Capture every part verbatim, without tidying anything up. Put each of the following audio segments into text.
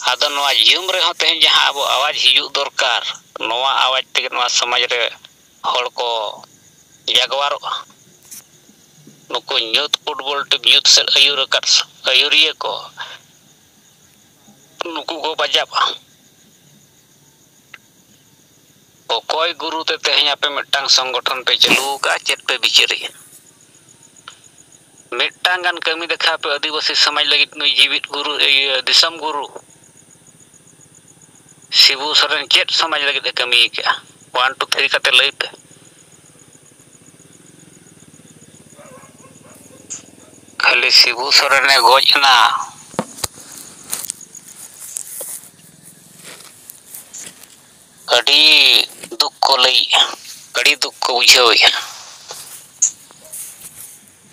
ᱟᱫᱚ ᱱᱚᱣᱟ ᱡᱩᱢ ᱨᱮᱦᱚᱸ ᱛᱮᱦᱮᱧ ᱡᱟᱦᱟᱸ ᱟᱵᱚ ᱟᱣᱟᱡᱽ ᱦᱤᱡᱩᱜ ᱫᱚᱨᱠᱟᱨ, ᱱᱚᱣᱟ ᱟᱣᱟᱡᱽ ᱛᱮᱜᱮ ᱱᱚᱣᱟ ᱥᱚᱢᱟᱡᱽ ᱨᱮ ᱦᱚᱲ ᱠᱚ ᱡᱟᱜᱽᱣᱟᱨᱚᱜᱼᱟ᱾ ᱱᱩᱠᱩ ᱧᱩᱛ ᱯᱷᱩᱴᱵᱚᱞ ᱴᱤᱢ ᱧᱩᱛ ᱥᱮᱫ ᱟᱹᱭᱩᱨ ᱟᱠᱟᱫ ᱟᱹᱭᱩᱨᱤᱭᱟᱹ ᱠᱚ, ᱱᱩᱠᱩ ᱠᱚ ᱵᱟᱡᱟᱜᱼᱟ᱾ ᱚᱠᱚᱭ ᱜᱩᱨᱩ ᱛᱮ ᱛᱮᱦᱮᱧ ᱟᱯᱮ ᱢᱤᱫᱴᱟᱝ ᱥᱚᱝᱜᱚᱴᱷᱚᱱ ᱯᱮ ᱪᱟᱹᱞᱩ ᱟᱠᱟᱫᱼᱟ? ᱪᱮᱫ ᱯᱮ ᱵᱤᱪᱟᱹᱨᱮᱜᱼᱟ? ᱢᱤᱫᱴᱟᱝ ᱜᱟᱱ ᱠᱟᱹᱢᱤ ᱫᱮᱠᱷᱟᱣ ᱯᱮ ᱟᱹᱫᱤᱵᱟᱹᱥᱤ ᱥᱚᱢᱟᱡᱽ ᱞᱟᱹᱜᱤᱫ᱾ ᱱᱩᱭ ᱡᱤᱣᱤᱫ ᱜᱩᱨᱩ, ᱤᱭᱟᱹ, ᱫᱤᱥᱚᱢ ᱜᱩᱨᱩ ᱥᱤᱵᱩ ᱥᱚᱨᱮᱱ ᱪᱮᱫ ᱥᱚᱢᱟᱡᱽ ᱞᱟᱹᱜᱤᱫ ᱮ ᱠᱟᱹᱢᱤ ᱟᱠᱟᱫᱼᱟ? ᱚᱣᱟᱱ ᱴᱩ ᱛᱷᱨᱤ ᱠᱟᱛᱮ ᱞᱟᱹᱭ ᱯᱮ᱾ ᱠᱷᱟᱹᱞᱤ ᱥᱤᱵᱩ ᱥᱚᱨᱮᱱᱮ ᱜᱚᱡ ᱮᱱᱟ, ᱟᱹᱰᱤ ᱫᱩᱠ ᱠᱚ ᱞᱟᱹᱭᱮᱜᱼᱟ, ᱟᱹᱰᱤ ᱫᱩᱠ ᱠᱚ ᱵᱩᱡᱷᱟᱹᱣᱮᱜᱼᱟ᱾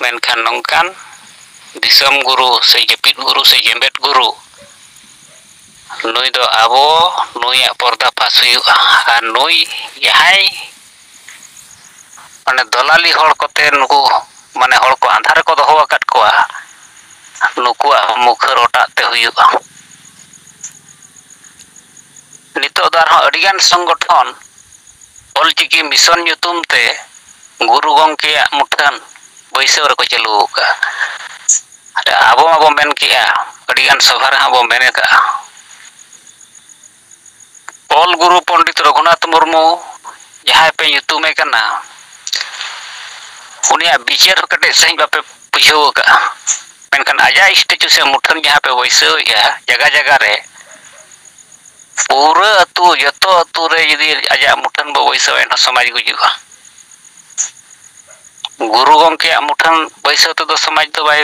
ᱢᱮᱱᱠᱷᱟᱱ ᱱᱚᱝᱠᱟᱱ ᱫᱤᱥᱚᱢ ᱜᱩᱨᱩ ᱥᱮ ᱡᱟᱹᱯᱤᱫ ᱜᱩᱨᱩ ᱥᱮ ᱡᱮᱢᱵᱮᱫ ᱜᱩᱨᱩ, ᱱᱩᱭ ᱫᱚ ᱟᱵᱚ, ᱱᱩᱭᱟᱜ ᱯᱚᱨᱫᱟ ᱯᱷᱟᱥ ᱦᱩᱭᱩᱜᱼᱟ᱾ ᱟᱨ ᱱᱩᱭ ᱡᱟᱦᱟᱸᱭ ᱢᱟᱱᱮ ᱫᱚᱞᱟᱞᱤ ᱦᱚᱲ ᱠᱚᱛᱮ ᱱᱩᱠᱩ ᱢᱟᱱᱮ ᱦᱚᱲ ᱠᱚ ᱟᱸᱫᱷᱟ ᱨᱮᱠᱚ ᱫᱚᱦᱚ ᱟᱠᱟᱫ ᱠᱚᱣᱟ, ᱱᱩᱠᱩᱣᱟᱜ ᱦᱚᱸ ᱢᱩᱠᱷᱟᱹᱨ ᱚᱴᱟᱜ ᱛᱮ ᱦᱩᱭᱩᱜᱼᱟ᱾ ᱱᱤᱛᱚᱜ ᱫᱚ ᱟᱨᱦᱚᱸ ᱟᱹᱰᱤᱜᱟᱱ ᱥᱚᱝᱜᱚᱴᱷᱚᱱ ᱚᱞᱪᱤᱠᱤ ᱢᱤᱥᱚᱱ ᱧᱩᱛᱩᱢ ᱛᱮ ᱜᱩᱨᱩ ᱜᱚᱢᱠᱮᱭᱟᱜ ᱢᱩᱴᱷᱟᱹᱱ ᱵᱟᱹᱭᱥᱟᱹᱣ ᱨᱮᱠᱚ ᱪᱟᱹᱞᱩ ᱟᱠᱟᱫᱼᱟ᱾ ᱟᱵᱚ ᱢᱟᱵᱚ ᱢᱮᱱ ᱠᱮᱜᱼᱟ, ᱟᱹᱰᱤᱜᱟᱱ ᱥᱚᱵᱷᱟ ᱨᱮᱦᱚᱸ ᱵᱚ ᱢᱮᱱ ᱟᱠᱟᱫᱼᱟ, ᱚᱞ ᱜᱩᱨᱩ ᱯᱚᱱᱰᱤᱛ ᱨᱚᱜᱷᱩᱱᱟᱛᱷ ᱢᱩᱨᱢᱩ ᱡᱟᱦᱟᱸᱭ ᱯᱮ ᱧᱩᱛᱩᱢᱮ ᱠᱟᱱᱟ, ᱩᱱᱤᱭᱟᱜ ᱵᱤᱪᱟᱹᱨ ᱦᱚᱸ ᱠᱮᱴᱮᱡ ᱥᱟᱺᱦᱤᱡ ᱵᱟᱯᱮ ᱵᱩᱡᱷᱟᱹᱣ ᱟᱠᱟᱫᱼᱟ᱾ ᱢᱮᱱᱠᱷᱟᱱ ᱟᱡᱟᱜ ᱥᱴᱮᱪᱩ ᱥᱮ ᱢᱩᱴᱷᱟᱹᱱ ᱡᱟᱦᱟᱸ ᱯᱮ ᱵᱟᱹᱭᱥᱟᱹᱣᱮᱫᱼᱟ ᱡᱟᱭᱜᱟ ᱡᱟᱭᱜᱟ ᱨᱮ, ᱯᱩᱨᱟᱹ ᱟᱹᱛᱩ, ᱡᱚᱛᱚ ᱟᱹᱛᱩ ᱨᱮ ᱡᱩᱫᱤ ᱟᱡᱟᱜ ᱢᱩᱴᱷᱟᱹᱱ ᱵᱚ ᱵᱟᱹᱭᱥᱟᱹᱣᱟ, ᱮᱱᱦᱚᱸ ᱥᱚᱢᱟᱡᱽ ᱜᱩᱡᱩᱜᱼᱟ᱾ ᱜᱩᱨᱩ ᱜᱚᱢᱠᱮᱭᱟᱜ ᱢᱩᱴᱷᱟᱹᱱ ᱵᱟᱹᱭᱥᱟᱹᱣ ᱛᱮᱫᱚ ᱥᱚᱢᱟᱡᱽ ᱫᱚ ᱵᱟᱭ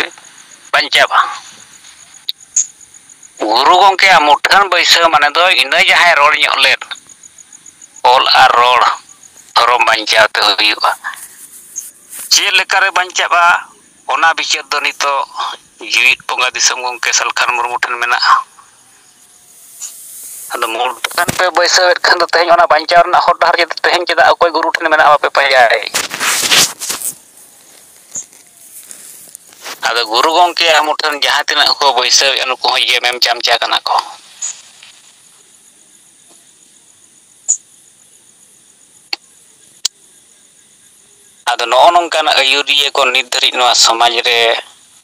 ᱵᱟᱧᱪᱟᱣᱟ᱾ ᱜᱩᱨᱩ ᱜᱚᱢᱠᱮᱭᱟᱜ ᱢᱩᱴᱷᱟᱹᱱ ᱵᱟᱹᱭᱥᱟᱹᱣ ᱢᱟᱱᱮ ᱫᱚ ᱤᱱᱟᱹ ᱡᱟᱦᱟᱸᱭ ᱨᱚᱲ ᱧᱚᱜ ᱞᱮᱫ, ᱚᱞ ᱟᱨ ᱨᱚᱲ ᱫᱷᱚᱨᱚᱢ ᱵᱟᱧᱪᱟᱣ ᱛᱮ ᱦᱩᱭᱩᱜᱼᱟ᱾ ᱪᱮᱫ ᱞᱮᱠᱟᱨᱮ ᱵᱟᱧᱪᱟᱜᱼᱟ, ᱚᱱᱟ ᱵᱤᱪᱟᱹᱨ ᱫᱚ ᱱᱤᱛᱚᱜ ᱡᱤᱣᱤᱫ ᱵᱚᱸᱜᱟ ᱫᱤᱥᱚᱢ ᱜᱚᱢᱠᱮ ᱥᱟᱞᱠᱷᱟᱱ ᱢᱩᱨᱢᱩ ᱴᱷᱮᱱ ᱢᱮᱱᱟᱜᱼᱟ᱾ ᱟᱫᱚ ᱢᱩᱴᱷᱟᱹᱱ ᱯᱮ ᱵᱟᱹᱭᱥᱟᱹᱣᱮᱫ ᱠᱷᱟᱱ ᱫᱚ ᱛᱮᱦᱮᱧ ᱚᱱᱟ ᱵᱟᱧᱪᱟᱣ ᱨᱮᱱᱟᱜ ᱦᱚᱨ ᱰᱟᱦᱟᱨ ᱡᱩᱫᱤ ᱛᱮᱦᱮᱧ ᱪᱮᱫᱟᱜ ᱚᱠᱚᱭ ᱜᱩᱨᱩ ᱴᱷᱮᱱ ᱢᱮᱱᱟᱜᱼᱟ ᱵᱟᱯᱮ ᱯᱟᱸᱡᱟᱭ? ᱟᱫᱚ ᱜᱩᱨᱩ ᱜᱚᱢᱠᱮᱭᱟᱜ ᱢᱩᱴᱷᱟᱹᱱ ᱡᱟᱦᱟᱸ ᱛᱤᱱᱟᱹᱜ ᱠᱚ ᱵᱟᱹᱭᱥᱟᱹᱣᱮᱫᱼᱟ, ᱱᱩᱠᱩ ᱦᱚᱸ ᱡᱮᱢᱮᱢ ᱪᱟᱢᱪᱟ ᱠᱟᱱᱟ ᱠᱚ᱾ ᱟᱫᱚ ᱱᱚᱜᱼᱚ ᱱᱚᱝᱠᱟᱱ ᱟᱹᱭᱩᱨᱤᱭᱟᱹ ᱠᱚ ᱱᱤᱛ ᱫᱷᱟᱹᱨᱤᱡ ᱱᱚᱣᱟ ᱥᱚᱢᱟᱡᱽ ᱨᱮ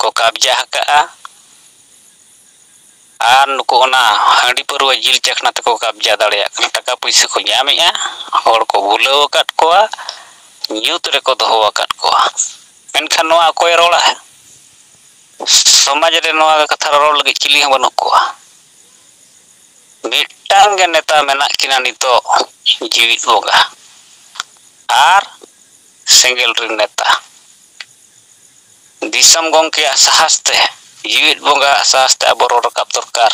ᱠᱚ ᱠᱟᱵᱽᱡᱟ ᱟᱠᱟᱫᱼᱟ᱾ ᱟᱨ ᱱᱩᱠᱩ ᱚᱱᱟ ᱦᱟᱺᱰᱤ ᱯᱟᱹᱨᱣᱟᱹ ᱡᱤᱞ ᱪᱟᱠᱷᱱᱟ ᱛᱮᱠᱚ ᱠᱟᱵᱽᱡᱟ ᱫᱟᱲᱮᱭᱟᱜ ᱠᱟᱱᱟ, ᱴᱟᱠᱟ ᱯᱩᱭᱥᱟᱹ ᱠᱚ ᱧᱟᱢᱮᱜᱼᱟ, ᱦᱚᱲ ᱠᱚ ᱵᱷᱩᱞᱟᱹᱣ ᱟᱠᱟᱫ ᱠᱚᱣᱟ, ᱧᱩᱛ ᱨᱮᱠᱚ ᱫᱚᱦᱚ ᱟᱠᱟᱫ ᱠᱚᱣᱟ᱾ ᱢᱮᱱᱠᱷᱟᱱ ᱱᱚᱣᱟ ᱚᱠᱚᱭᱮ ᱨᱚᱲᱟ? ᱥᱚᱢᱟᱡᱽ ᱨᱮ ᱱᱚᱣᱟ ᱠᱟᱛᱷᱟ ᱨᱚᱲ ᱞᱟᱹᱜᱤᱫ ᱪᱤᱞᱤ ᱦᱚᱸ ᱵᱟᱹᱱᱩᱜ ᱠᱚᱣᱟ᱾ ᱢᱤᱫᱴᱟᱝ ᱜᱮ ᱱᱮᱛᱟ ᱢᱮᱱᱟᱜ ᱠᱤᱱᱟ ᱱᱤᱛᱚᱜ, ᱡᱤᱣᱤᱫ ᱵᱚᱸᱜᱟ ᱟᱨ ᱥᱮᱸᱜᱮᱞ ᱨᱮᱱ ᱱᱮᱛᱟ᱾ ᱫᱤᱥᱚᱢ ᱜᱚᱢᱠᱮᱭᱟᱜ ᱥᱟᱦᱟᱥ ᱛᱮ, ᱡᱤᱣᱤᱫ ᱵᱚᱸᱜᱟᱣᱟᱜ ᱥᱟᱦᱟᱥ ᱛᱮ ᱟᱵᱚ ᱨᱚᱲ ᱨᱟᱠᱟᱵ ᱫᱚᱨᱠᱟᱨ᱾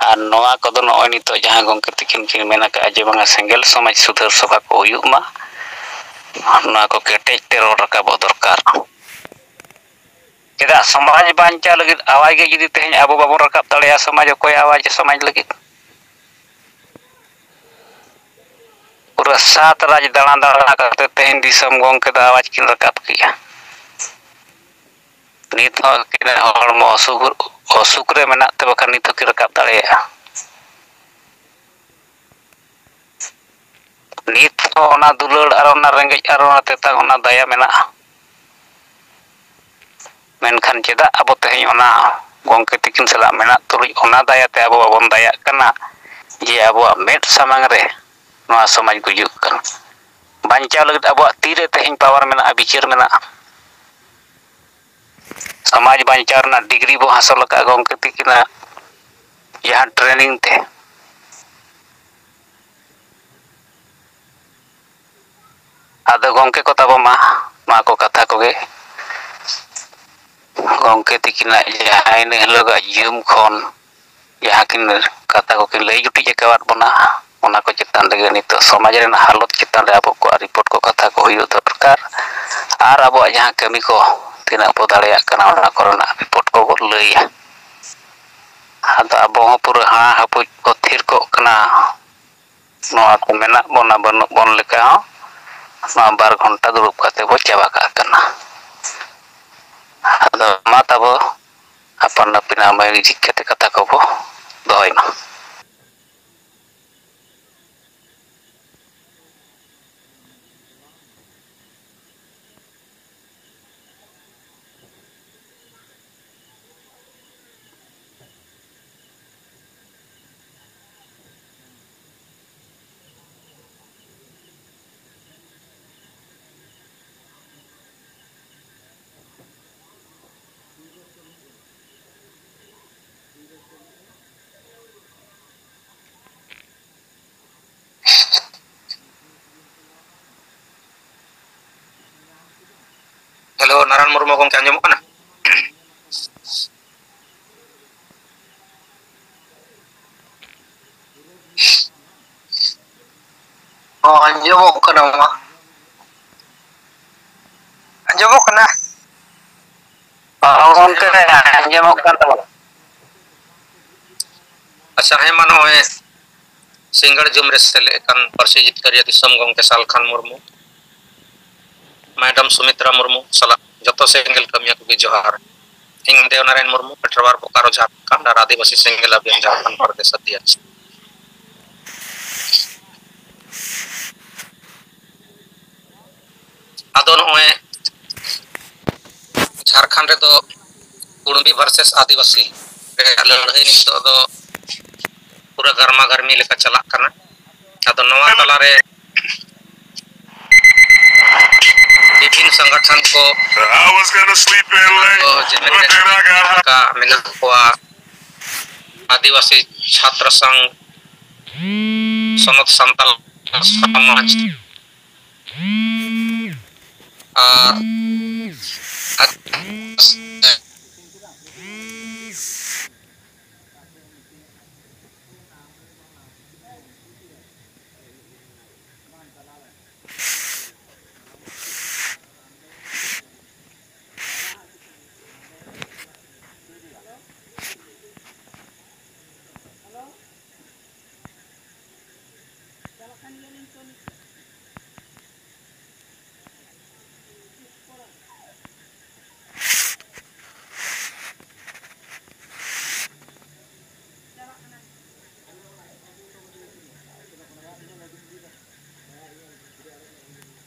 ᱟᱨ ᱱᱚᱣᱟ ᱠᱚᱫᱚ ᱱᱚᱜᱼᱚᱭ ᱱᱤᱛᱚᱜ ᱡᱟᱦᱟᱸ ᱜᱚᱢᱠᱮ ᱛᱤᱠᱤᱱ ᱠᱤᱱ ᱢᱮᱱ ᱟᱠᱟᱫᱼᱟ ᱡᱮ ᱵᱟᱝᱟ ᱥᱮᱸᱜᱮᱞ ᱥᱚᱢᱟᱡᱽ ᱥᱩᱫᱷᱟᱹᱨ ᱥᱚᱵᱷᱟ ᱠᱚ ᱦᱩᱭᱩᱜ ᱢᱟ, ᱱᱚᱣᱟ ᱠᱚ ᱠᱮᱴᱮᱡ ᱛᱮ ᱨᱚᱲ ᱨᱟᱠᱟᱵᱚᱜ ᱫᱚᱨᱠᱟᱨ᱾ ᱪᱮᱫᱟᱜ ᱥᱚᱢᱟᱡᱽ ᱵᱟᱧᱪᱟᱣ ᱞᱟᱹᱜᱤᱫ ᱟᱣᱟᱡᱽ ᱜᱮ ᱡᱩᱫᱤ ᱛᱮᱦᱮᱧ ᱟᱵᱚ ᱵᱟᱵᱚᱱ ᱨᱟᱠᱟᱵ ᱫᱟᱲᱮᱭᱟᱜᱼᱟ, ᱥᱚᱢᱟᱡᱽ ᱚᱠᱚᱭ ᱟᱣᱟᱡᱽ ᱥᱚᱢᱟᱡᱽ ᱞᱟᱹᱜᱤᱫ? ᱯᱩᱨᱟᱹ ᱥᱟᱛ ᱨᱟᱡᱽ ᱫᱟᱬᱟ ᱫᱟᱬᱟ ᱠᱟᱛᱮ ᱛᱮᱦᱮᱧ ᱫᱤᱥᱚᱢ ᱜᱚᱢᱠᱮ ᱫᱚ ᱟᱣᱟᱡᱽ ᱠᱤᱱ ᱨᱟᱠᱟᱵ ᱠᱮᱜᱼᱟ᱾ ᱱᱤᱛ ᱦᱚᱸ ᱟᱹᱠᱤᱱᱟᱜ ᱦᱚᱲᱢᱚ ᱚᱥᱩᱠ, ᱚᱥᱩᱠ ᱨᱮ ᱢᱮᱱᱟᱜ ᱛᱮ ᱵᱟᱠᱷᱟᱱ ᱱᱤᱛ ᱦᱚᱸᱠᱤᱱ ᱨᱟᱠᱟᱵ ᱫᱟᱲᱮᱭᱟᱜᱼᱟ᱾ ᱱᱤᱛ ᱦᱚᱸ ᱚᱱᱟ ᱫᱩᱞᱟᱹᱲ ᱟᱨ ᱚᱱᱟ ᱨᱮᱸᱜᱮᱡ ᱟᱨ ᱚᱱᱟ ᱛᱮᱛᱟᱝ, ᱚᱱᱟ ᱫᱟᱭᱟ ᱢᱮᱱᱟᱜᱼᱟ᱾ ᱢᱮᱱᱠᱷᱟᱱ ᱪᱮᱫᱟᱜ ᱟᱵᱚ ᱛᱮᱦᱮᱧ ᱚᱱᱟ ᱜᱚᱢᱠᱮ ᱛᱤᱠᱤᱱ ᱥᱟᱞᱟᱜ ᱢᱮᱱᱟᱜ ᱛᱩᱞᱩᱡ ᱚᱱᱟ ᱫᱟᱭᱟᱛᱮ ᱟᱵᱚ ᱵᱟᱵᱚᱱ ᱫᱟᱭᱟᱜ ᱠᱟᱱᱟ ᱡᱮ ᱟᱵᱚᱣᱟᱜ ᱢᱮᱫ ᱥᱟᱢᱟᱝ ᱨᱮ ᱱᱚᱣᱟ ᱥᱚᱢᱟᱡᱽ ᱜᱩᱡᱩᱜ ᱠᱟᱱᱟ? ᱵᱟᱧᱪᱟᱣ ᱞᱟᱹᱜᱤᱫ ᱟᱵᱚᱣᱟᱜ ᱛᱤᱨᱮ ᱛᱮᱦᱮᱧ ᱯᱟᱣᱟᱨ ᱢᱮᱱᱟᱜᱼᱟ, ᱵᱤᱪᱟᱹᱨ ᱢᱮᱱᱟᱜᱼᱟ᱾ ᱥᱚᱢᱟᱡᱽ ᱵᱟᱧᱪᱟᱣ ᱨᱮᱱᱟᱜ ᱰᱤᱜᱽᱨᱤ ᱵᱚ ᱦᱟᱥᱚᱞ ᱟᱠᱟᱫᱼᱟ ᱜᱚᱢᱠᱮ ᱛᱤᱠᱤᱱᱟᱜ ᱡᱟᱦᱟᱸ ᱴᱨᱮᱱᱤᱝ ᱛᱮ᱾ ᱟᱫᱚ ᱜᱚᱢᱠᱮ ᱠᱚ ᱛᱟᱵᱚ ᱢᱟ, ᱱᱚᱣᱟ ᱠᱚ ᱠᱟᱛᱷᱟ ᱠᱚᱜᱮ ᱜᱚᱢᱠᱮ ᱛᱤᱠᱤᱱᱟᱜ ᱡᱟᱦᱟᱸ ᱤᱱᱟᱹ ᱦᱤᱞᱳᱜᱟᱜ ᱡᱤᱭᱚᱱ ᱠᱷᱚᱱ ᱡᱟᱦᱟᱸ ᱠᱤᱱ ᱠᱟᱛᱷᱟ ᱠᱚᱠᱤᱱ ᱞᱟᱹᱭ ᱡᱩᱴᱤᱡ ᱟᱠᱟᱣᱟᱫ ᱵᱚᱱᱟ, ᱚᱱᱟ ᱠᱚ ᱪᱮᱛᱟᱱ ᱨᱮᱜᱮ ᱱᱤᱛᱚᱜ ᱥᱚᱢᱟᱡᱽ ᱨᱮᱱᱟᱜ ᱦᱟᱞᱚᱛ ᱪᱮᱛᱟᱱ ᱨᱮ ᱟᱵᱚ ᱠᱚᱣᱟᱜ ᱨᱤᱯᱳᱨᱴ ᱠᱚ, ᱠᱟᱛᱷᱟ ᱠᱚ ᱦᱩᱭᱩᱜ ᱫᱚᱨᱠᱟᱨ᱾ ᱟᱨ ᱟᱵᱚᱣᱟᱜ ᱡᱟᱦᱟᱸ ᱠᱟᱹᱢᱤ ᱠᱚ ᱛᱤᱱᱟᱹᱜ ᱵᱚ ᱫᱟᱲᱮᱭᱟᱜ ᱠᱟᱱᱟ, ᱚᱱᱟ ᱠᱚᱨᱮᱱᱟᱜ ᱨᱤᱯᱳᱨᱴ ᱠᱚᱵᱚ ᱞᱟᱹᱭᱟ᱾ ᱟᱫᱚ ᱟᱵᱚ ᱦᱚᱸ ᱯᱩᱨᱟᱹ ᱦᱟᱸ ᱦᱟᱹᱯᱩᱡ ᱠᱚ ᱛᱷᱤᱨ ᱠᱚᱜ ᱠᱟᱱᱟ᱾ ᱱᱚᱣᱟ ᱠᱚ ᱢᱮᱱᱟᱜ ᱵᱚᱱᱟ ᱵᱟᱹᱱᱩᱜ ᱵᱚᱱ ᱞᱮᱠᱟ ᱦᱚᱸ ᱱᱚᱣᱟ ᱵᱟᱨ ᱜᱷᱚᱱᱴᱟ ᱫᱩᱲᱩᱵ ᱠᱟᱛᱮ ᱵᱚ ᱪᱟᱵᱟ ᱠᱟᱜ ᱠᱟᱱᱟ᱾ ᱟᱫᱚ ᱢᱟ ᱛᱟᱵᱚ ᱟᱯᱟᱱ ᱟᱹᱯᱤᱱ ᱟᱢᱟᱭ ᱨᱤᱡᱤᱠ ᱠᱟᱛᱮ ᱠᱟᱛᱷᱟ ᱠᱚᱵᱚ ᱫᱚᱦᱚᱭ ᱢᱟ᱾ ᱱᱟᱨᱟᱭᱚᱱ ᱢᱩᱨᱢᱩ ᱜᱚᱢᱠᱮ, ᱟᱸᱡᱚᱢᱚᱜ ᱠᱟᱱᱟ? ᱦᱚᱸ, ᱟᱸᱡᱚᱢᱚᱜ ᱠᱟᱱᱟ ᱢᱟ᱾ ᱟᱸᱡᱚᱢᱚᱜ ᱠᱟᱱᱟ? ᱦᱚᱸ, ᱜᱚᱢᱠᱮ, ᱟᱸᱡᱚᱢᱚᱜ ᱠᱟᱱ ᱛᱟᱵᱚᱱᱟ᱾ ᱟᱪᱪᱷᱟ, ᱦᱮᱸ ᱢᱟ, ᱱᱚᱜᱼᱚᱭ ᱥᱤᱸᱜᱟᱲ ᱡᱩᱢ ᱨᱮ ᱥᱮᱞᱮᱫ ᱟᱠᱟᱱ ᱯᱟᱹᱨᱥᱤ ᱡᱤᱛᱠᱟᱹᱨᱤᱭᱟᱹ ᱫᱤᱥᱚᱢ ᱜᱚᱢᱠᱮ ᱥᱟᱞᱠᱷᱟᱱ ᱢᱩᱨᱢᱩ, ᱢᱮᱰᱟᱢ ᱥᱩᱢᱤᱛᱨᱟ ᱢᱩᱨᱢᱩ ᱥᱟᱞᱟᱜ ᱡᱚᱛᱚ ᱥᱮᱸᱜᱮᱞ ᱠᱟᱹᱢᱤᱭᱟᱹ ᱠᱚᱜᱮ ᱡᱚᱦᱟᱨ᱾ ᱤᱧ ᱫᱮᱣᱱᱟᱨᱟᱭᱚᱱ ᱢᱩᱨᱢᱩ, ᱯᱮᱴᱨᱟᱣᱟᱨ, ᱵᱳᱠᱟᱨᱳ, ᱡᱷᱟᱲᱠᱷᱚᱸᱰ ᱟᱨ ᱟᱹᱫᱤᱵᱟᱹᱥᱤ ᱥᱮᱸᱜᱮᱞ ᱟᱵᱷᱤᱭᱟᱱ ᱡᱷᱟᱲᱠᱷᱚᱸᱰ ᱯᱨᱚᱫᱮᱥ ᱟᱹᱫᱤᱵᱟᱹᱥᱤ᱾ ᱟᱫᱚ ᱱᱚᱜᱼᱚᱭ ᱡᱷᱟᱲᱠᱷᱚᱸᱰ ᱨᱮᱫᱚ ᱠᱩᱲᱢᱤ versus ᱟᱹᱫᱤᱵᱟᱹᱥᱤ ᱨᱮᱭᱟᱜ ᱞᱟᱹᱲᱦᱟᱹᱭ ᱱᱤᱛᱚᱜ ᱫᱚ ᱯᱩᱨᱟᱹ ᱜᱟᱨᱢᱟ ᱜᱟᱨᱢᱤ ᱞᱮᱠᱟ ᱪᱟᱞᱟᱜ ᱠᱟᱱᱟ᱾ ᱟᱫᱚ ᱱᱚᱣᱟ ᱛᱟᱞᱟᱨᱮ ᱵᱤᱵᱷᱤᱱ ᱥᱚᱝᱜᱚᱴᱷᱚᱱ ᱠᱚ I was gonna sleep in late, ᱠᱚ ᱡᱮᱢᱮᱞ but then I got ᱦᱟᱠᱟ ᱢᱮᱱᱟᱜ ᱠᱚᱣᱟ, ᱟᱹᱫᱤᱵᱟᱹᱥᱤ ᱪᱷᱟᱛᱨᱚ ᱥᱚᱝᱜᱷ, ᱥᱚᱱᱚᱛ ᱥᱟᱱᱛᱟᱞ ᱥᱚᱢᱟᱡᱽ, ᱟᱨ